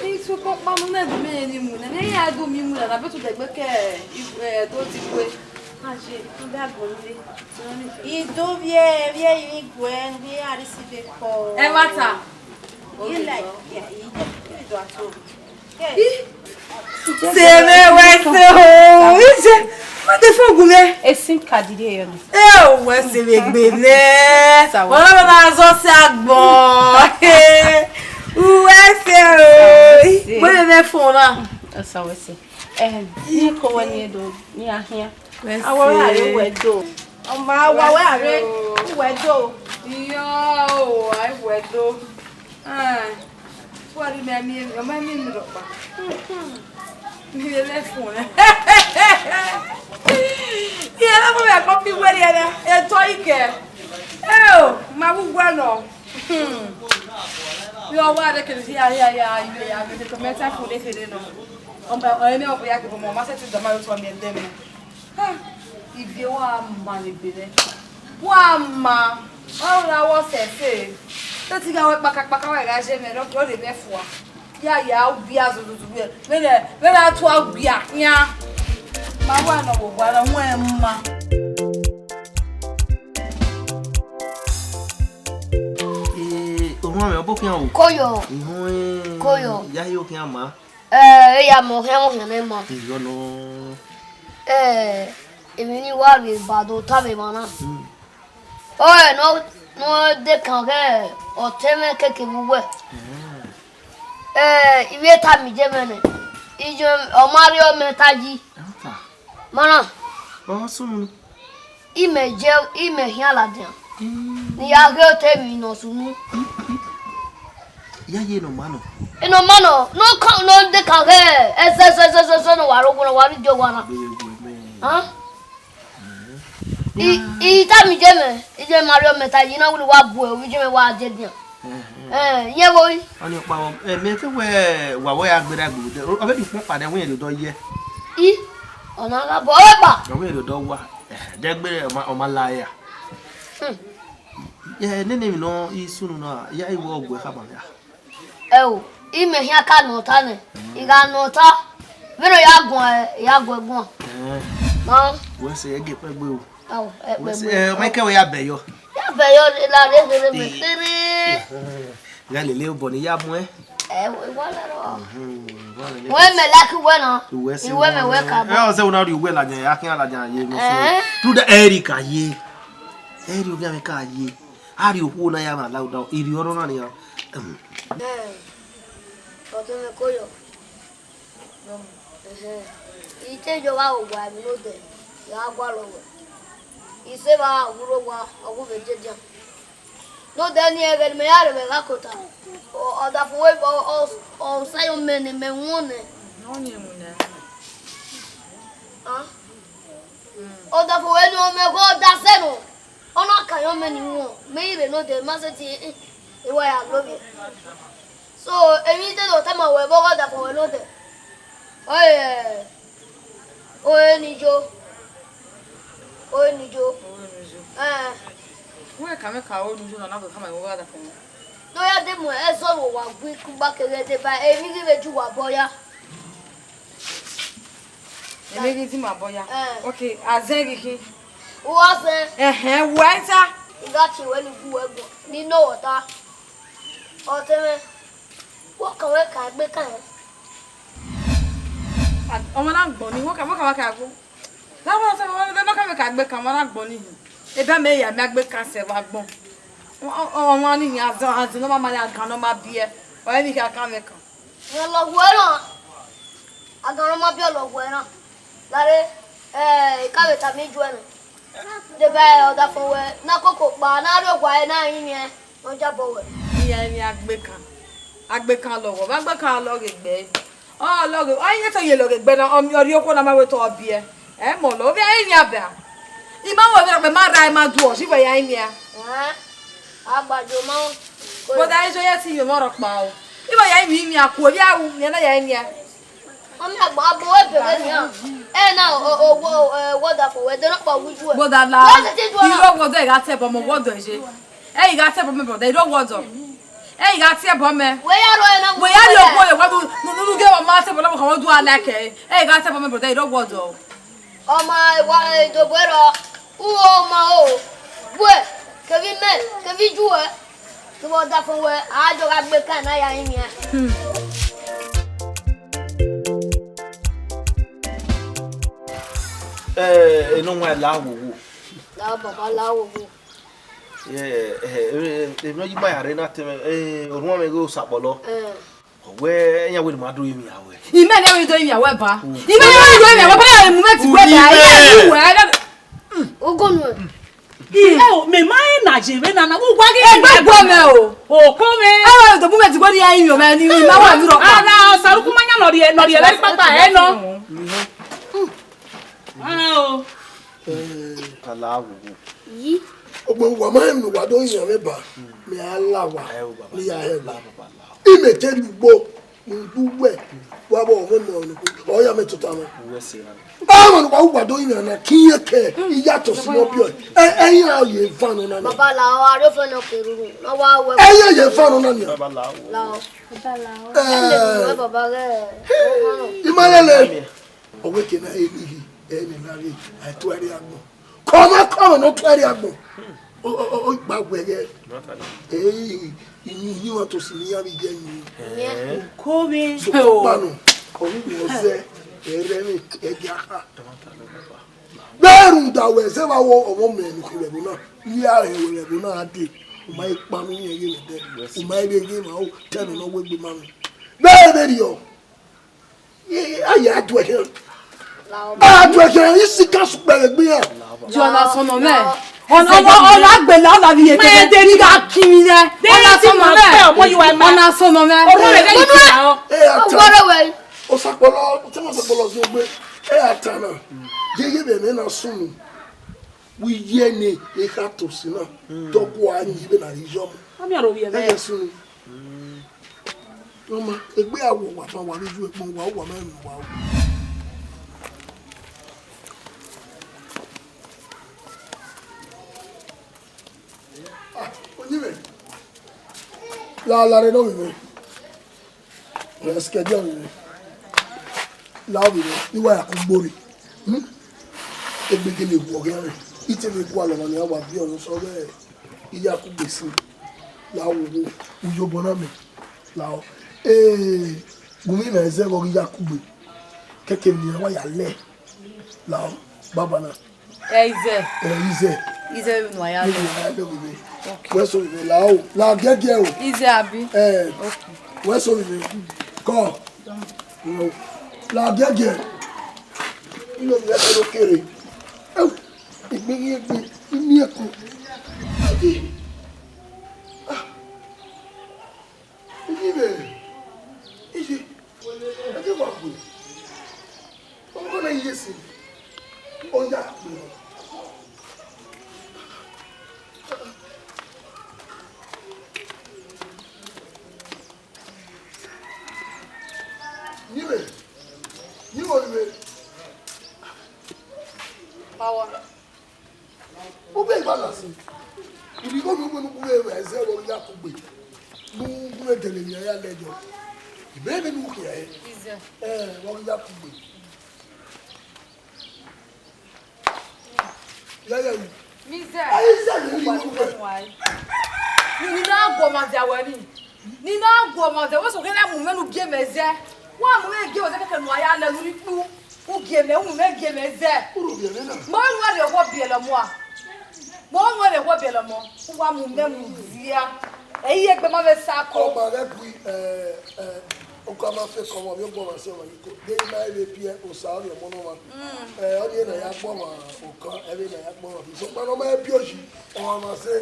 Ni tu ko pa mu me gu me ni mu na. Me ya gu mi mu na, na be tu dẹgbe ke, eh, do ti kue. A je, a be a gbọn nure. I do vbiẹ, vbiẹ yi guẹ, vbiẹ a rhie si be kọ. Ẹmwata. Ye like, yeah, i, i do ato. Sẹ vbe wẹ sẹ o, iye, ma de fo gu mwẹ. Esin ka dide yọ nẹ. Ẹ o, wẹ sẹ vbe gbe nẹ. Sa wa. Wẹ na zọ sẹ agbọn. Uwẹ sẹ o. Wẹ vbe mwẹ fo na. Sa wẹ sẹ. Em, ni ko wẹ ni do, ni a hian. Wẹ sẹ. Awa wa re wẹ do. Ọma wa wẹ a re wẹ do. Iyọ o, a wẹ do. Ah, wari mẹ mi, ọmọ mi mi rọkpa. Mi le lẹ fun. Iye na mo vbe kọ fi wẹrẹ ẹre, etọ ikẹ. Eo, ma wu gua nọ. Yọ wa de kele ya ya ya ya ya de to meta fu de kele nọ. Ọmọ ọmọ mi ọbọ ya ke ọmọ ma se ti dama yo to mi ẹdẹ mi. Ha, ivie wa ma ni gbe nẹ. Wa ma, ọ ra wọ sẹse. Te ti gha wẹ kpakakpaka wa gha je mẹ, ọ rhe mẹ fua. Ya ya, u bia zuzuzu wẹ. Vbene, vbene a tua u bia khian. Ma wa nọ vbe owa na, wẹ ma. Eh, orhuan mwẹ, ọ bọ khian o. Koyo. Ihun, eh, Koyo. Ya yo khian ma. Eh, eya mọ khian, mọ khian nẹ ma. Iyọ nọ. Eh, emwi ne I wa rhie ba do tama emwa na. Mm. Ọre ne ọ, ne ọ dekan ghe ọtẹn mwẹ keke vbe uwẹ. Mm. Eh, I vbe tama iye mwẹ nẹ, iye ọ ma rhie ọmẹ ta yi. Ata. Ma na. Ọ sunu. Imẹ je, imẹ khian ladian. Mm. Ne I ya ghe otọ emwi ne ọ sunu. Ya ye ne ọ ma nọ. Enọ ma nọ, ne ọ kan, ne ọ dekan ghe ẹzẹzẹzẹzẹ ne wa rre owa na, wa rre iye owa na. Gbe ye gu ẹmẹ. Hàn? I, I tama iye mwẹ, iye ma rhie ọmẹ ta, I na wẹ ne wa bu ovbi iye mwẹ wa je dian. Ẹhẹn. Eh, iye vbo yi? Ọni ọkpa vbọ, eh, mẹ te wẹ wa wẹ ya gberra gbe odẹ. Ọ vbe di ukpọn kpa nẹ, wẹ rhie odọ yẹ. I, ọ na gha bọ, ọ vbe kpa. Ọ vbe rhie odọ wa. Eh, dẹgbe ọ ma, ọ ma la ya. Hmm. Eh, nene emwi nọ, i sunu na, ya i wẹ ọguẹ khama ya. Ẹo, imẹ khian ka nọ ọta nẹ, I gha nọ ọta, vbene ọ ya guan, I ya guẹ guan. Eh. Ma. Wẹ sẹ, ẹ gie kpẹgbe o. Ao, ẹ kpẹ gbe. Ẹ, ọ ma kẹ wẹ ya bẹyọ. Ya bẹyọ la rre rere mẹ tere. Gha lele obọ ne I ya muẹn. Ẹ, wa la rọ. Mhm, wa lele. Wẹ mẹ like wẹ na. Uwẹ si iwẹ mẹ wẹ ka bọ. Ẹ, ọ sẹ wẹ na rhie uwẹ ladian, ya khian ladian ye mẹ so. Eh. Through that, Eric ka ye. Eric ogiamwẹ ka ye. A rhie okhuo na ya mwa la odaro, I rhie ọrọre na nian. Hmm. Ọtẹn mwẹ ko yọ. Ẹhẹn. I te yo vbe owa emwi ne odẹ, I gha gualọ wẹ. I sẹ evba gha wu rre owa, ọ wu vbe diadian. Ne odẹ ni ẹghẹ ne imẹ ya rre vbe gha kota. Ọ, ọdafẹn wẹ, ọ, ọ, ọ sa yọ mẹ ne imẹ wọn nẹ. Ọ ni emu nẹ. Ah. Ọdafẹn wẹ ne ọ mẹ ghe ọdasẹ nọ. Ọ na ka yọ mẹ ni wọn, mẹ i rre ne odẹ, ma sẹtin, eh, eh, I wa ya lovbiẹ. So, emwi te do tama wẹ vbe ọghe ọdafẹn wẹ ne odẹ. Ọe, ọe ni yo. Ọe ni yo. Ọe ni yo. Eh. Wẹ ka mẹ ka ọe ni yo na, na gbe ka ma wẹ ọghe ọdafẹn wẹ. Ne ọ ya de mu ẹzọ ne uwa gui kugba keghe deba, emwi ghi vbe ju uwa obọ ya. Emwi ghi di ma obọ ya. Eh. Okay, a zẹ ghi khin. Uwa zẹ. Ẹhẹn, wẹ ta. I gha tie wẹ ne I gu wẹ guan, ne I nọ wẹ ọta. Ọtẹn mwẹ, wẹ ka wẹ ka egbe kan hẹ? Ọmọ na gbọn ni, wẹ ka, wẹ ka wẹ ka gbọn. Na wẹ sẹ, wẹ ka wẹ ka egbe kan, ọmọ na gbọn ni. Ebe mẹ ya mẹ egbe kan sẹ wa gbọn. Ọ, ọ, ọmọ ni yan azọ, azọ ne ọ ma ma ya gan ne ọ ma biẹ. Ọ ni kha kan mwẹ kan. Rẹn lọghuẹ na, agan ne ọ ma biẹ lọghuẹ na. Lare, eh, I ka vbe tama ijuẹ nẹ. Deba ọdafẹn wẹ, na koko kpa, na rrie owa ẹre na rinmwian, ne ọ jabọ wẹ. Iran ni agbekan, agbekan lọghọ, vbe agbekan lọghọ egbe. Ọ lọghọ, ọ i te ye lọghọ egbe na, ọ rhie okhuo na ma wẹ te ọ biẹ. Ẹ mọ lọ, ovbi ẹre rinmwian ba. I ma wẹ vbe ma ra, I ma du ọ, si vbe ya rinmwian. Ẹn, agbado ma. Brother, eso ya ti yo mọ rọkpa o. Ibo ya rinmwian, rinmwian ku, ovbi awu, rinmwian na ya rinmwian. Ọmọ agbọn, agbọn wẹ bẹghe nian. Ẹ na, o, o, wo, ẹ, wọdafẹn wẹ, de nọkpa wu ju ẹ. Brother, la, wẹ titi du ọna. Irọ wọdọ, ẹ gha tẹ ẹbọ mẹ, wọdọ ẹ ye. Ẹ i gha tẹ ẹbọ mẹ, brother, irọ wọdọ. Ẹ i gha tẹ ẹbọ mẹ. Wẹ ya rọ ẹ na, wẹ ya rọ ọkọ ẹ, wẹ bu, nu, nu, nu, gẹ ọmọ tẹ ẹbọ na, wẹ du a like ẹ. Ẹ i gha tẹ ẹbọ mẹ, brother, irọ wọdọ. Ọmọ wa, eh, dobọ ẹrọ, uwu ọmọ o, wẹ, kevbe imẹ, kevbe ijuẹ, kevbe ọdafẹn wẹ, a do gha gbe kan na ya rinmwian. Hmm. Eh, enọ wan la wowo. La baba la wowo. Eh, eh, eh, emwi ne ọ yi ma ya rre na te mwẹ, eh, orhuọn mwẹ ghe Osakpọlọ. Eh. Ọ wẹ, iran wẹ ne ima do rinmwian wẹ. Imẹ ne I do rinmwian wẹ ba. Mm. Imẹ ne I do rinmwian wẹ ba, imẹ ti wẹ ba, imẹ ni wẹ. Ogonu. Ẹ o, mẹ ma rẹn na ye vbe na na, wo wa ghe. Egbe gbe mẹ o. O ko mẹ. Ẹ o, do bu mẹ ti wẹ ni ya rinmwian mẹ ni, ima wa mi rọ pa. Ara Osaruku ma yan nọ rhie, nọ rhie vbe kpakpa ẹ nọ. Ara o. Ala wowo. Yi. Ogbe wa ma rẹn ne uwa do rinmwian mwẹ ba, mẹ a la wa, ne I ya hẹ wa. Imẹ te rhie ugbo, ne I du wẹ, wa vbe ọmọ nọ nọ, ọ ya mẹ tota mwẹ. Ọmọ ne uwa, uwa do rinmwian na, ke irẹn kẹ, I ya tọ si ne ọ biẹ, ẹ, ẹ, iran ye eva nọ na nẹ. Baba la, ọ, a rhie ofẹn nọ ke ruru, ne ọ wa wẹ. Ẹ, iran ye eva nọ na nẹ. La, ọ. Ẹ, ẹ, baba ghẹ, ọ, ọ. I ma lele. Ọ wẹ ke na, eni ghi, eni na ghi, a tuẹ rre agbọn. Kọmwẹ kọmwẹ ne ọ tuẹ rre agbọn. O, o, o, o gba wẹ ghẹ. Ei, iyẹn, iyẹn wa to si ne iran vbe ye yin. Ẹn. Ko vbe. So, kpa nọ, ọ wu wẹ ọzẹ, ẹrẹ mwẹ, ẹgia kha. Vbe rhunmwuda wẹ zẹ vbe awọ ọmọ mẹ ne u khin vbe ẹvbo na, ne I ra rẹn wẹ vbe ẹvbo na gha dee, u ma he kpa ne u rẹn ghe mwẹ dẹ, u ma he vbe ghe mwẹ aro, te ẹmwẹ ne ọ wegbe ma mwẹ. Vbe vberriọ, I, I, a ya duẹ khian. A duẹ khian, I si ka sukpẹ vbe egbe iran. Ju ọna sọnọ mẹ. Ọna, ọna, ọna gbele, ọna vbe iye kẹkẹ. Mẹ de ni gha kin mi nẹ. Ọna sọnọ mẹ. Ọna sọnọ mẹ. Ọna rẹ gha yi tia ọ. Ẹ, a ta. Ọgbọrọ wẹ. Osakpọlọ, te Osakpọlọ zẹ egbe. Ẹ, a ta na. Yeye vbe ẹmwẹ na sunu. Wẹ iye ne e kha to si na. Dọgua ni vbe na rhie iyọmọ. Ami aro vbe ẹmwẹ. Ẹ, sunu. Ọma, egbe a wọ wa ban wa vbe ju ẹkpọn wa, wa ma emwi wa o. Ah, onimẹ. La, la rẹ nọ vbe mwẹ. Rẹ sikẹ dia vbe mwẹ. La vbe mwẹ, ne I wa ya ku gborre. Hmm? Egbe gele wu ọghe rẹ. I te vbe gualọ ọmwa ne a wa viọ ne sọ wẹ I ya kugbe sin. La wowo, uyobọ na mẹ. Lao. Ee, gu mwẹ na zẹ vbe ọ ghi ya kugbe. Kẹkẹ emwi ne iran wa ya lẹ. Lao, baba na. Ẹ, Izẹ. Ẹ, Izẹ. Izẹ vbe unu a ya lẹ. Vbe unu a ya lẹ vbe. Okay. Wẹ so vbe, lao. La giẹgiẹ o. Izẹ abi? Ẹ. Okay. Wẹ so vbe. Ọ, la giẹgiẹ, ilo ni ẹsẹ no kere. Ẹu, egbe ghi egbe, imiẹkun. Ẹdi, ah, iye mwẹ, iye, ẹdi wa gbe. Ọmọ na iye sin, ọ ya gbe. Nyime, nyime ọnii mwẹ. Power. U bẹ gba lasi. Irigho ne u wẹ ne u gu vbe ẹzẹ vbe ọ ghi ya kugbe. Ne u gu vbe dẹlẹ emwi a ya lẹ yọ. Ibẹ vbe ne u khian ẹre. Izẹ. Ẹ, vbe ọ ghi ya kugbe. Yaya yi. Mizẹ. Ayi zẹ ni ri wẹ. Ni na gu ọmwa dia wẹ ni. Ni na gu ọmwa dia, wẹ sẹ okhian na mu mwẹ ne u gie mẹ zẹ. Wa mu mwẹ gie mẹ zẹ kẹkẹ ne u ya lẹ ne u rhie ikpu. U gie mẹ, u mu mwẹ gie mẹ zẹ. Uru biẹ mwẹ na. Mẹ ọmwa rhie ọghuọ biẹlẹ ọmọ a. Mẹ ọmwa rhie ọghuọ biẹlẹ ọmọ. U wa mu mwẹ mu dia. Ẹ i ye egbe ma vbe sa ko. Ọmwa ghẹ gui, ẹ, ẹ, Okọ ma fẹ kọ ọmwa, ovbi ọgbọ ọmwa sẹ ọmwa yi ko. De ima ẹvbo biẹ, osa ọrọre ọmọ ne ọmwa. Ẹ, ọnii na ya gbe ọmwa okọ, ẹvbo na ya gbe ọmwa. Sokpan ne ọ ma biẹ oyi, ọmwa ma sẹ.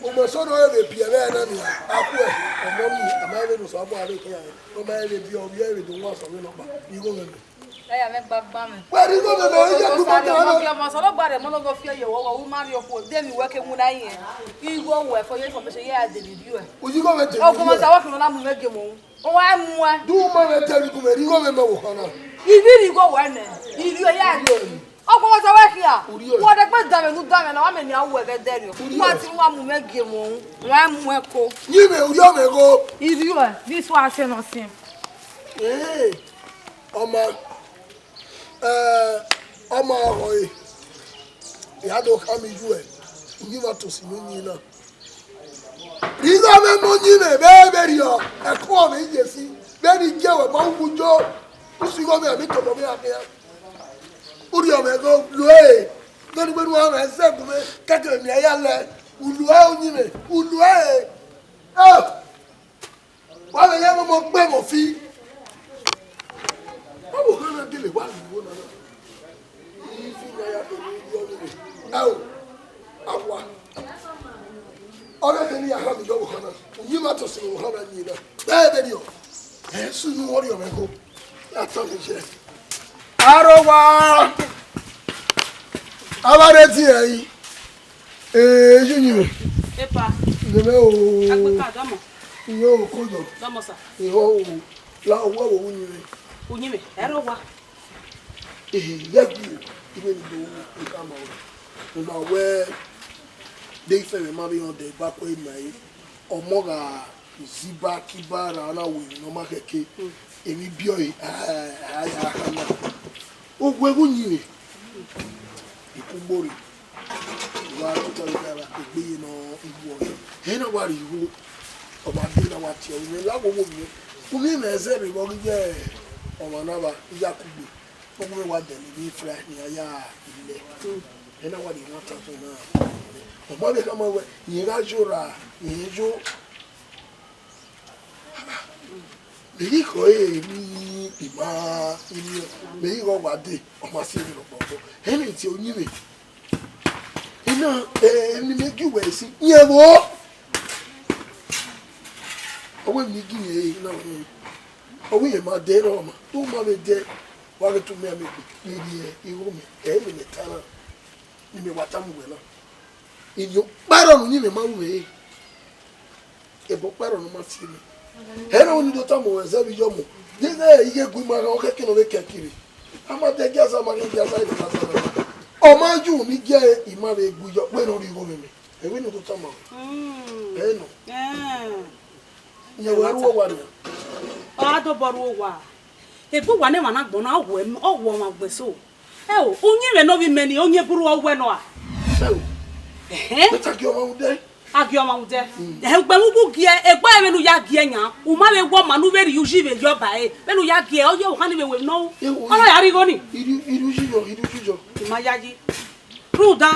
Ugbẹn sẹ ne ọ vbe biẹ vbe ẹna nia, a khuẹ, ọmọ ni, a ma vbe ne Osanobua vbe ke ya rẹ. Ne ọ ma vbe biẹ, ovbi ẹre vbe do wan Osanobua nọkpa, igho mwẹ mẹ. Ẹ ya mwẹ gbagba mwẹ. Wẹ rhie igho mwẹ mẹ, ọ ye ku gbagba mwẹ. Ọmọ Osanobua rẹ, ọmọ ne ọ fi ẹre ye wọ, u ma rhie okhuo, de emwi wẹ ke winna irẹn. Igho wẹ, for your information, ye a dẹ vbe rhie. U yi igho mwẹ dẹ vbe rhie. Ọgua ọmọ sa wẹ khin na mu mwẹ gie mu. Ọ wa mu ẹ. Du ma vbe dẹ vbe gu mwẹ, rhie igho mwẹ mẹ vbe okhan na. I ghi rhie igho wẹ nẹ, I rhie ya. Ọgua ọmọ sa wẹ khian. Wẹ dẹ gbe da mwẹ ne u da mwẹ na, wa mẹ ne a ru ẹghẹ dẹrriọ. Wa ti wa mu mwẹ gie mu, wa mu ẹ ko. Yi mwẹ, u rhie mwẹ igho. I rhie, this one I say nothing. Ee, ọma, ẹ, ọma ọhọ e. Ya do khama iyu ẹ, uyinmwẹ Atosi ne u yin na. Rhie igho mwẹ mẹ uyinmwẹ vbe vberriọ, ẹko mwẹ iyesi, vbene I gie ruẹ ma uwu yo, u si igho mwẹ, emwi tobọ mwẹ a khian. U rhie mwẹ igho, lu ẹre, vbene uwẹ ne u gha mwẹ ẹzẹ gu mwẹ, kẹkẹ emwi a ya lẹ, u lu ẹre uyinmwẹ, u lu ẹre. Ẹ! Wa vbe ya ẹmwẹ ọmọ gbe ẹmwẹ fi. Ọ vbe okhan na gele wa rhie igho na na. Ifi na ya do ni rhie ọvbehe. Ẹ o, a wa. Ọ rre ẹdẹ ne I ya khama iye ọvbokhan na. Uyinmwẹ Atosi ne ọvbokhan na yin na. Vbe vberriọ, ẹ sunu ọrriọ mwẹ igho. Ya tọn mwẹ iye. Arowa! Avbe arre ediẹn ẹre. Ee, yu yin mwẹ. Epa. Nene o. Agbeka, dọmọ. Iyo, kodo. Dọmọ sa. Iyo o. La, owa wo uyinmwẹ. Uyinmwẹ, ẹre owa. Ee, ya gbe o. Iwe ni do, I ka ma o. Mo ma wẹ, de ifẹ mwẹ ma vbe rẹn ọdẹ gba kue ima ẹre. Ọmọ gha ziba kiba ra na wẹ emwi ne ọ ma khẹke. Emwi biẹ ọre, a, a, a, a, a, a. Owa wo uyinmwẹ. Ikugbo rre. Wa tota vbe egbe ye nọ igho ọghe. Ẹ na wa rhie igho. Ọ wa de na wa tie ọghe. Mẹ la wo wo miẹn. U miẹn mẹ zẹ rre vbe ọ ghi ye ọmwa na vba, I ya kugbe. Ọ gu mwẹ wa dẹ ne emwi fry ne a ya lẹ. Ẹ na wa rhie one thousand na. Ọ ma vbe khama wẹ, irẹn gha yo ra, irẹn yo. Mẹ ghi khọ ẹre emwi ima, imi, mẹ ghi ghọ wa dee, ọ ma si emwi rọkpọkpọ. Ẹmwẹ tie uyinmwẹ. Ina, eh, emwi ne I gi uwẹ ẹse, rẹn vbo? Ọ wẹ emwi ne I gi mwẹ ẹre, na wẹ, ọ wẹ irẹn ma dẹ rọ ma, te u ma vbe dẹ, wa ghi tu mẹ amẹ egbe, ne I rhie igho mẹ, ẹ, emwi ne I ta na, ne imẹ wa tama uwẹ na. Ivbi ọkpa ẹrọ ne uyinmwẹ ma ru mwẹ ẹre. Ebe ọkpa ẹrọ ne ọ ma tie mẹ. Ẹrọ ni do tama ruẹ zẹ vbe iyọmọ. Deghẹ I ghe gu ima gha, ọ khẹke ne ọ vbe kẹ kiri. A ma dẹ giaza, a ma ghe giaza, ẹ giaza na. Ọ ma ju ne I gie ima vbe gu yọ, wẹ ne ọ rhie igho mwẹ mẹ. Ẹ wẹ ne ọ do tama ruẹ. Mm. Ẹ nọ. Eh. Yẹ wẹ ru owa nian. Ọ a dobọ ru owa. Egbe uwa ne emwa na gbọn na, ọ wẹ, ọ wẹ ọmwa gbẹn so. Ẹ o, uyinmwẹ ne ovbi mẹ ni, ọ yin eburu ọ wẹ nọ a? Ẹ o. Ẹhẹn. Mẹ ta gie ọmwa mu dẹ. A gie ọmwa mu dẹ. Mm. Ẹhẹn, ugbẹn vbe uwu gie, egbe vbene u ya gie yan, u ma vbe wẹ ọma ne u vbe rhie uyi vbe yọ ba ẹre, vbene u ya gie, ọ ye ọvbokhan ni vbe wẹ nọ. Ẹ o, ọ na ya rhie igho ni. Irhi, irhi uyi yọ, irhi uyi yọ. I ma yayi. Rhunmwuda,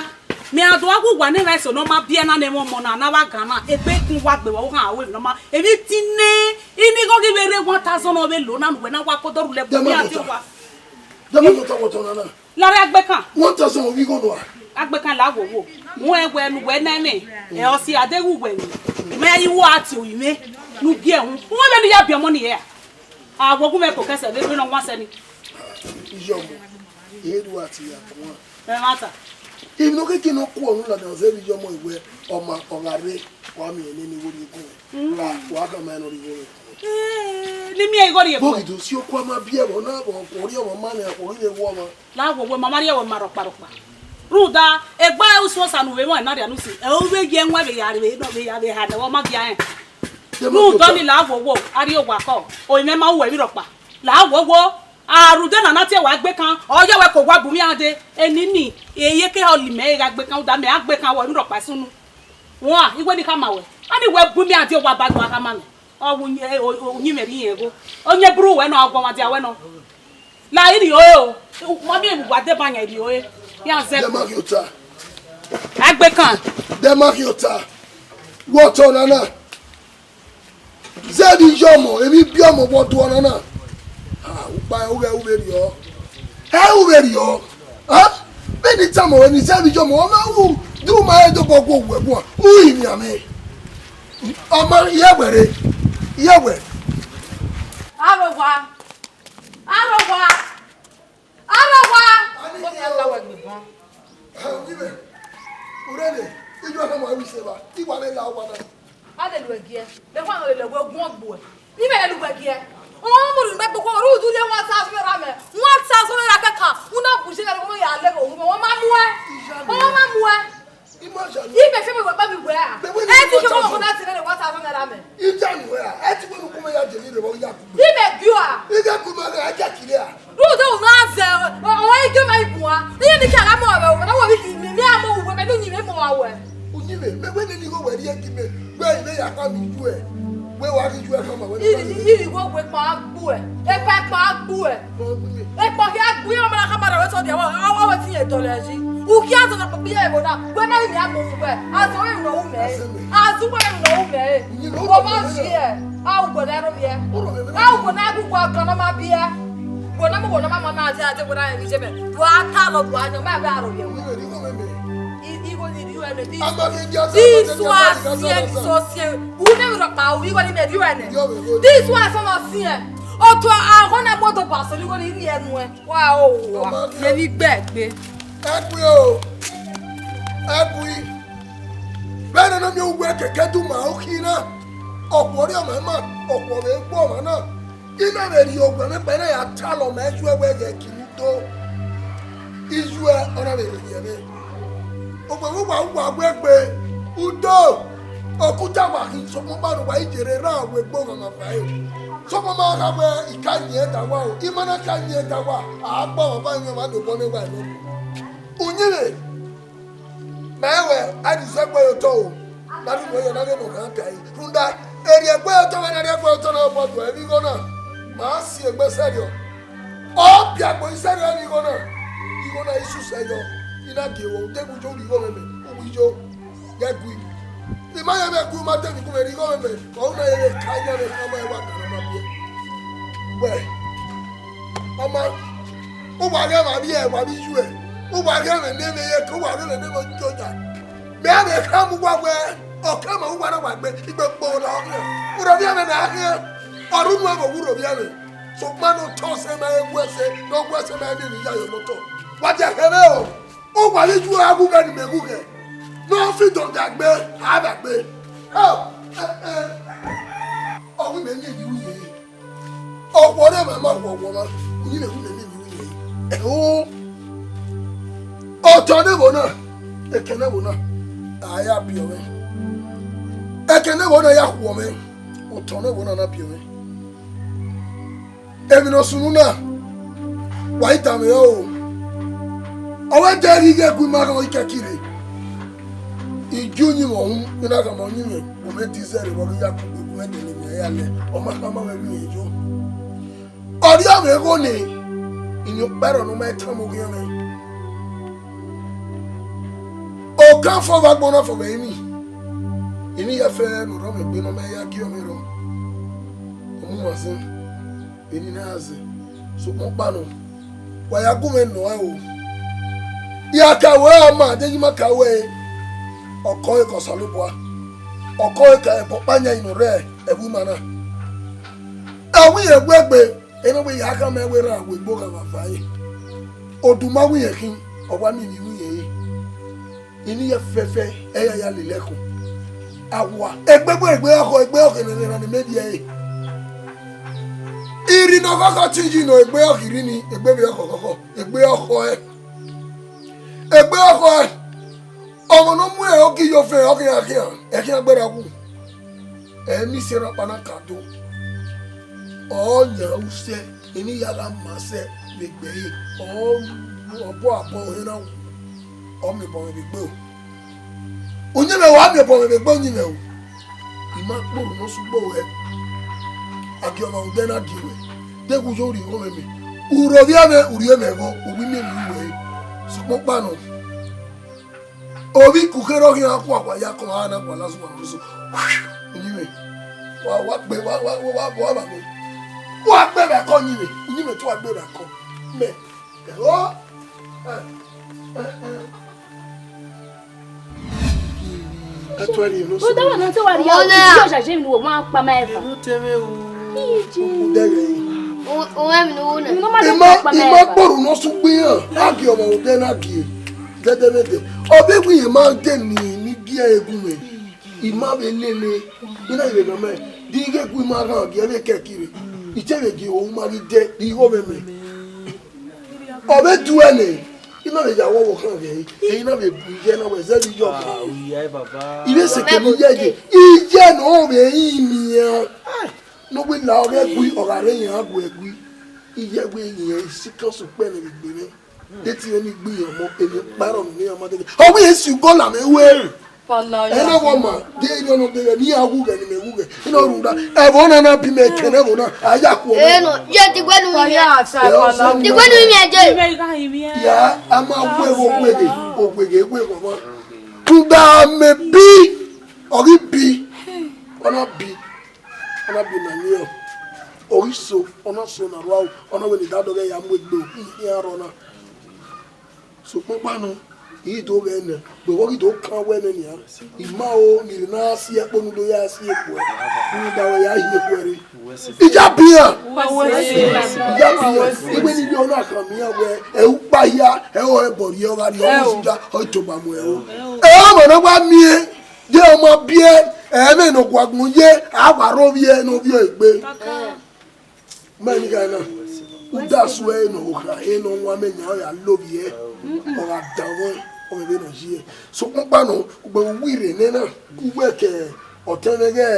mẹ gha do gha gu uwa ne emwa eso ne ọ ma biẹ na ne ẹmwẹ ọmọ na, ne a vba gan na, egbe kun wa gbe vbe ọvbokhan aro emwi ne ọ ma, emwi tinẹ, Ini igho ghi vbe rre one thousand ọ vbe lo na ne uwẹ na wa ko dọrhu lẹ gu Dẹmọ iran tota. Dẹmọ tota wọ tọ nana. Larre Agbekan. One thousand ọ vbe igho nua. Agbekan la wo wo. Mu ẹwẹ ne uwẹ na ẹmwẹ. Ẹ ọ si a deghẹ uwẹ ni. Mẹ i wo a tie orinmwẹ. Ne u gie ẹhun. Uwẹ vbene u ya biẹ ọmọ ni hẹ a? A wo gu mwẹ ko kẹsẹ vbe ebe ne ọ wan sẹ ni. Iyọmọ, ehe do a tie ya kuan. Ẹmwata. Emwi ne ọ khẹke ne ọ ku ọmwa ladian zẹ vbe iyọmọ iwẹ, ọma ọ gha rre, wa miẹn nene igho rhie gun mwẹ. Wa, wa khama ẹn ne ọ rhie igho rhie gun mwẹ. Eh, ne I miẹn igho rhie gun mwẹ. Bọghe do si okua ma biẹ vbọ na vbọ, ọ rhie ọmwa ma nẹ, ọ rhie vbe wọ ọmwa. La wo wẹ ma ma rhie wẹ ma rhọkpa rhọkpa. Rhunmwuda, egbe usun Osa ne u vbe mwẹ na rhia ne u si, ẹ u vbe ye ẹwaẹn vbe ya rre vbe nọ vbe ya vbe ha nẹ, ọ ma gia rẹn. Rhunmwuda ọnii la wo wo, a rhie owa kọ, orinmwẹ ma ru wẹ vbe rhọkpa. La wo wo, a rhunmwuda na na tie wa Agbekan, ọ ya wẹ ke owa bu mwẹ iran dee, enini, eye ke họli mẹ gha Agbekan, rhunmwuda mẹ Agbekan wẹ vbe rhọkpa sunu. Wan, I wẹ ne I khama wẹ, a ni wẹ bu mwẹ iran dee owa ba gba khama mwẹ. Ọ vbe uyinmwẹ, o, o, uyinmwẹ rhie irẹn igho. Ọ yẹn bru wẹ nọ, a guọmwa dia wẹ nọ. La I rhie ọre o. Ma miẹn vbe uwa deba yan I rhie ọre. Iran zẹ. Dẹmaghiota. Agbekan. Dẹmaghiota. Wẹ otọ nana. Zẹvbe iyọmọ, emwi ibiọmọ vbe ọdọ nana. Ah, ukpa ẹ, u ghẹ, u vbe rhiọ. Ẹ, u vbe rhiọ. Ah? Vbene I tama ruẹ ne zẹvbe iyọmọ, ọ ma ru, de u ma rẹn dobọ gu owẹ guan. U rinmwian mwẹ. Ọ ma, I ye wẹ rre. I ye wẹ. Arowa. Arowa. Arowa! Ani Ọmọ ya la wẹ gbe ban. Uwẹ, urẹne, ijo ẹkhẹ ma ru isẹ evba, I wa vbe la owa na. A lele uwẹ giẹ, mẹ wa nọ lele wẹ guan gbe uwẹ. I mẹ lele uwẹ giẹ. Ọ mu ru mẹ gbogbo ru udu ye one thousand naira mẹ. One thousand naira kẹkan, u na bu iye ẹre, u ya lele owa, ọ ma muẹ. Ọ ma muẹ. Imagine. Ibe fi mi wẹ kpa mi wẹ a. Ẹ ti fi ọmọ na ti rẹ one thousand naira mẹ. Ija nu wẹ a. Ẹ ti wẹ nu kọmẹ ya jẹ ni rẹ vbe ya kugbe. Ibe bi a. Ija ku ma ga ja kile a. Ru de u na zẹ, ọ, ọ, ige ma ibu a. Iye ni ka ga mọ wẹ, wẹ na wẹ bi mi, mi a mọ wẹ, mẹ nu yin mẹ mọ wa wẹ. Uyin mẹ, mẹ wẹ nene igho wẹ rhie gi mẹ. Wẹ ivẹ ya kha mi ju ẹ. Wẹ wa ghi ju ẹ kha ma wẹ. Iri, iri wo wẹ kpa gbu ẹ. Ekpa, ekpa gbu ẹ. Ekpa hia gbu ẹ, ọmọ na khama rẹ wẹ sọ dia, ọ, ọ, ọ wẹ ti yẹn dọlọ ẹre yi. Ukia zọ na kpokpo ye ẹvbo na, wẹ na yin a mu wẹ. Azọ wẹ nọ u mẹ. Azọ wẹ nọ u mẹ. Wo ma zi ẹ. A u gbọdọ ẹrọ viẹ. A u gbọdọ ẹgu gua gan nọ ma biẹ. Wo na mu wo na ma ma na adi adi wo na ẹvbi je mẹ. Wa ta lọ wa yan ma vbe aro ye. I, igho ni rhie uwẹ nẹ, this, this one siẹn, this one siẹn. U ne mi rhọkpa, u igho ni mẹ rhie uwẹ nẹ. This one sọ nọ siẹn. Ọtọ ahọn na mu odọ gba sẹ, igho ni rhie nuẹn. Wa o wa. Ye ni gbẹgbe. Ẹkui o. Ẹkui. Vbene ne ọ miẹn uwu kẹkẹ du ma okhi na. Ọkhuọ rhie ọmwa ima, ọkhuọ vbe gbe ọmwa na. I na vbe rhie owa mwẹ kpa, I na ya talọ ma ijuẹ wẹ ghẹ kiri udo. Ijuẹ ọ na vbe rhie mwẹ. Okpẹvbe uwa uwa wẹ gbe udo. Okuta wa khin sokpan ọkpa ne uwa i jere ra wẹ gbe ọmwa ma fa ẹre. Sokpan ma gha wẹ I ka yin ẹn da wa o, I ma na ka yin ẹn da wa, a gbe ọmwa ba yin ọmwa do bọ ne wa nọ. Uyinmwẹ. Mẹ wẹ, a di zẹ ẹguẹ ye otọ o. Na rhie uwẹ yọ na ghe ne ọ ghan ka ẹre. Rhunmwuda, erriọ ẹguẹ ye otọ mwẹ na rhie ẹguẹ ye otọ na, ọ bọ do ẹvbo igho na. Ma si egbe sẹrriọ. Ọ biẹ agbọn sẹrriọ ẹvbo igho na. Igho na i susẹ yọ. I na gie wẹ, u deghẹ u yo rhie igho mwẹ mẹ, u wi yo. Ghẹ gui. I ma ye mwẹ gui, u ma te emwi gu mwẹ rhie igho mwẹ mẹ. Ọ na ye vbe ka yan mwẹ, ọ ma wa kan na ma biẹ. Wẹ, ọ ma, u wa ghe ẹmwẹ avbiẹ, wa vbe iye uẹ. U wa ghe ẹmwẹ ne emwi ye ke, u wa ghe ẹmwẹ ne emwi ojoja. Mẹ a vbe khama uwa wẹ, ọ khama uwa na wa gbe, igbe kpo na ọ khian. Urọvbiẹ mwẹ na khian, ọ rre unu ẹvbo vbe urọvbiẹ mwẹ. Sokpan ne otọ sẹ ma he wu ẹse, ne ọ wu ẹse ma he miẹn emwi ya ye ọmọtọ. Wa dia khẹ mwẹ o, u wa vbe iye uẹ a wu ghẹ ne imẹ wu ghẹ. Ne ọ fi dọnda gbe, a vba gbe. Ọ, ẹ, ẹ, ọ wu imẹ miẹn emwi ru ye. Ọkhuọ ne ẹmwẹ ma wọ wọ ma, uyinmwẹ wu mẹ miẹn emwi ru ye. Ẹho, otọ ne ẹvbo na, ẹkẹ ne ẹvbo na, a ya biẹ mwẹ. Ẹkẹ ne ẹvbo na ya khuọ mwẹ, otọ ne ẹvbo na na biẹ mwẹ. Emwi ne ọ sunu na, wa i tama ẹre o. Ọ wẹ de ghi ghẹ gu ima ghan ikẹkire. I gi uyinmwẹ ọhun, I na khama uyinmwẹ, u mwẹ te izẹrẹ vbe ọ ghi ya kugbe gu ẹdẹ ne emwi ya lẹ, ọ ma khama mwẹ vbe irẹn yo. Ọ rhie mwẹ igho ne, iyẹn ọkpa ẹrọ ne ọ ma tama oghian mwẹ. Okan fo vbe agbọn na fo vbe ẹrinmwi. Emwi ya fẹ ne u rhọ mwẹ egbe ne ọ ma ya gie mwẹ rrọọ. Mazin, eni na ya zẹ, sokpan ọkpa nọ, wa ya gu mwẹ nọ ẹre o. Ya ka wẹ ọma, deghẹ ima ka wẹ, ọkọ ẹre ka Osanobua, ọkọ ẹre ka ẹbọ ọkpa yan inu rẹ ẹvbo ima na. Ẹvbo irẹn wegbe, ena wẹ ya khama ẹre wẹ erhan wegbe ogha vbe eva ẹre. Oduma wẹ irẹn khin, ọ wa miẹn emwi wẹ irẹn re. Eni ye fẹfẹ, ẹ ya ya lele ẹko. Awa, egbe egbe egbe ọkhọ, egbe ọkhọ ne erhan ne mẹ rhie ẹre. Irhi ne ọkhọkhọ te yi nọ, egbe ọkhọ irhi ni, egbe vbe ọkhọkhọ, egbe ọkhọ ẹ. Egbe ọkhọ ẹ. Ọmọ ne ọ mu ẹre, ọ ghi yo fẹn, ọ khian khian, ẹ khian gberra wu. Ẹ i miẹn isi erhan ọkpa na ka do. Ọ yan usẹ, eni ya gha ma sẹ vbe egbe ẹre, ọ ọbọ abọ ọre na wu, ọ miẹn obọ mwẹ vbe egbe o. Uyinmwẹ wa miẹn obọ mwẹ vbe egbe uyinmwẹ o. I ma kpe orhu ne ọ sẹ ugbo ruẹ, a gie ọmwa odẹ na die ruẹ, deghẹ u yo rhie igho mwẹ mẹ. U rhovbiẹ mwẹ, u rhie mwẹ ẹghọ, u wi miẹn emwi ruẹ re. Sokpan ọkpa nọ. Ovbi ikun kherhe ọ khian kua kua ya kọn a na gualọ zẹ uwa nọ so. Uyinmwẹ, wa, wa gbe, wa, wa, wa, wa, wa ba mẹ. Wa gbe vbe akọ uyinmwẹ, uyinmwẹ te wa gbe vbe akọ. Mẹ, ẹhọ. Ẹ tuẹ rhie ne ọ sẹ. Udawa na te wa rhie, Ọmọ na. Uti ọjaje emwi ne uwa ma kpa ma ẹfa. Enu te mwẹ o. Iji. Udẹghẹ. O, o, emwi ne u na. Emwi ne ọ ma Ẹ dẹ ma, kpa ma ẹ ma ẹfa. Kpe orhu ne ọ sẹ ugbo iran, a gie ọmwa odẹ na die. Gẹdẹmẹdẹ. Ọ vbe wẹ irẹn ma dẹ ni, ni gie ẹre gu mwẹ. I ma vbe lele, I na vbe nọ mẹ, de ighe gu ima ghan gie vbe kẹki rre. I te vbe gie ohu ma ghi dẹ, de igho mwẹ mẹ. Ọ vbe du ẹre nẹ, I na vbe ya wọ vbe okhan ghẹ, ẹ I na vbe bu iye na wẹ zẹ vbe iyọ. Ah, oya, ẹ baba. I vbe seke ne iye ye, iye ne ọ vbe rin nian. Ne ọ wẹ la ọghe gui, ọ gha rre iran gu ẹgui. Iye wẹ iran isi kan sẹ ukpẹ ne vbe gbe mwẹ. De te irẹn ni gbe iran ọmọ, emwi ọkpa rrọọ ne iran ma dede. Ọ wẹ irẹn si ugo la mwẹ wẹ. Ẹ na wọ ma, de irẹn nọ dede, ne iran wu ghẹ ne imẹ wu ghẹ. I na rhunmwuda, ẹvbo na na bi mẹ kẹ ne ẹvbo na, a ya ku ọmọ. Eno, ye ti wẹ nu mi. Ẹ ọ sẹ Ti wẹ nu mi je. Ya, a ma wẹ vbe ogbeghe, ogbeghe, wẹ vbe ọmọ. Rhunmwuda mẹ bi, ọ ghi bi, ọ na bi, ọ na bi na ni ọ. Ọ ghi so, ọ na so na rua, ọ na wẹ ne I da dọghe ya mu egbe, iran rrọọ na. Sokpan ọkpa nọ, I do ghẹ nẹ, vbe vbọ ghi do kan wẹ nẹ nian, I ma o, ne I rhe na si ẹkpo ne u do ya si ẹkpo ẹ, rhunmwuda wẹ ya hi ẹkpo ẹre. I ya bian, I ya bian, iwẹ ne I ya na khama iran wẹ, ẹ ukpa hia, ẹ ọre ẹbọ rhie, ọ gha rhie, ọ sija, ọ tobọ mu ẹ o. Ẹ ọmọ ne ọ wa miẹn, ye ọmọ biẹ, ẹ mwẹ ne ọ guagbọn ye, a wa rre ovbi ẹ ne ovbi ẹ egbe. Ma ni gha na, u da suẹ ne okha, ẹ ne ọ wan mẹ yan, ọ ya lovbiẹ, ọ gha danmwẹ, ọ vbe vbe nọ yi ẹ. Sokpan ọkpa nọ, ugbẹn vbe uwu irre nẹ na, uwẹ ke ọtẹn mwẹ ghẹ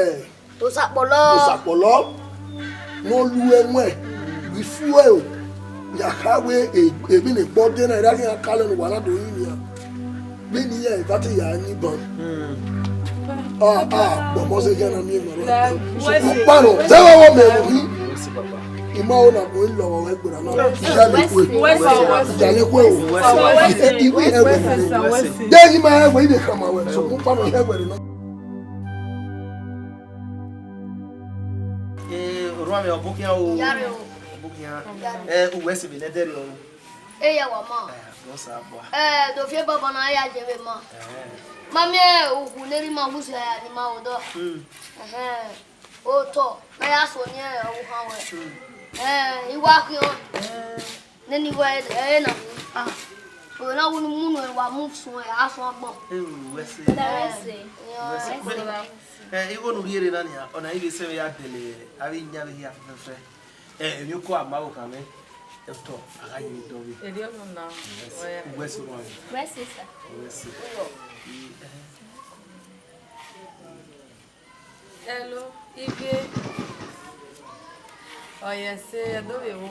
Osakpọlọ. Osakpọlọ, ne ọ lu ẹwẹn, vbe ifuẹ o, ya kha wẹ e-, emwi ne egbe ọdẹ na, erha khian kalẹ ne uwa na do yin nian. Vbene iran eva te ya ni ban. A, a, gbọmọ sẹ khian na miẹn emwa na. Ọkpa nọ, zẹ vbe ọmọ mẹ vbe uhi. I ma ho na, ọ i lọghọ wẹ gberra na. Iyalekhue. Iyalekhue o. Iwẹ hẹ wẹ. De I ma hẹ wẹ, I vbe khama wẹ. Sokpan ọkpa nọ, I hẹ wẹ na. Eh, orhuan mwẹ, ọ bokhian o. Iyare o. Ọ bokhian. Iyare. Eh, uwẹ sẹ vbe ne ẹdẹrriọ o. Eya wa ma. Eh, Osanobua. Eh, do fi ebọbọ na ya je vbe ma. Eh. Ma miẹn ukhu ne erha ima wu sẹ ya ni ma odọ. Hmm. Ẹhẹn. Otọ, ma ya so ni ọvbokhan wẹ. Hmm. Eh, I wa khian. Eh. Nene igho ẹre na. Ah. Ọ na wu ne u mu unu ẹre, wa mu suẹn, a suẹn agbọn. Eh, uwẹ sẹ. Ọdọ rẹ sẹ. Uwẹ sẹ. Uwẹ sẹ. Eh, igho ne u rhie rre na nian, ọna I vbe sẹ vbe ya dẹlẹ avbe iyan vbe hia fẹfẹfẹ. Eh, emwiokọ a ma vbe okhan mwẹ, otọ, a gha ye dọvbe. Erriọ nọ na. Uwẹ sẹ, uwẹ sẹ, uwẹ sẹ. Uwẹ sẹ, sir. Uwẹ sẹ. Hello, Ivie. Ọ yẹ sẹ, ẹdẹ ovbi ẹvbo.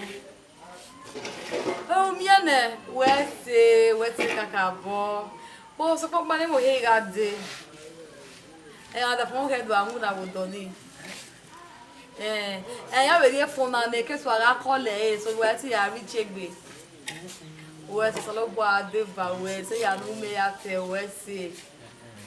Ọ miẹn nẹ, wẹ sẹ, wẹ sẹ kakabọ. Bọ sokpan ọkpa ne mo he gha dee. Ẹ, a da fọn khẹ do a mu na vbe odọ nii. Ẹ, ẹ ya vbe rhie phone na nẹ, ke so a gha call ẹre, so wẹ te ya rhie ichie egbe. Wẹ sẹ, Osanobua deba wẹ, sẹ ya ne u miẹn ya te wẹ sẹ.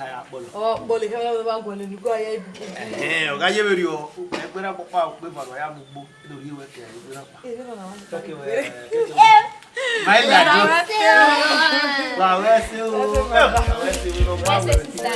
ha akpọlọ. Ọ kpọlọ, ihe ọmọ ba gualọ ne ugu a ya ibu. Ẹhẹn, ọ gha ye vberriọ, ẹgbẹra kpakpa ukpe eva ne a ya mu ugbo, do rhie wẹ ke ẹgbẹra kpa. Kẹkẹ wẹ, kẹkẹ wẹ. My lady. Wa wẹ ẹse o. Wa wẹ ẹse o, wa wẹ ẹse.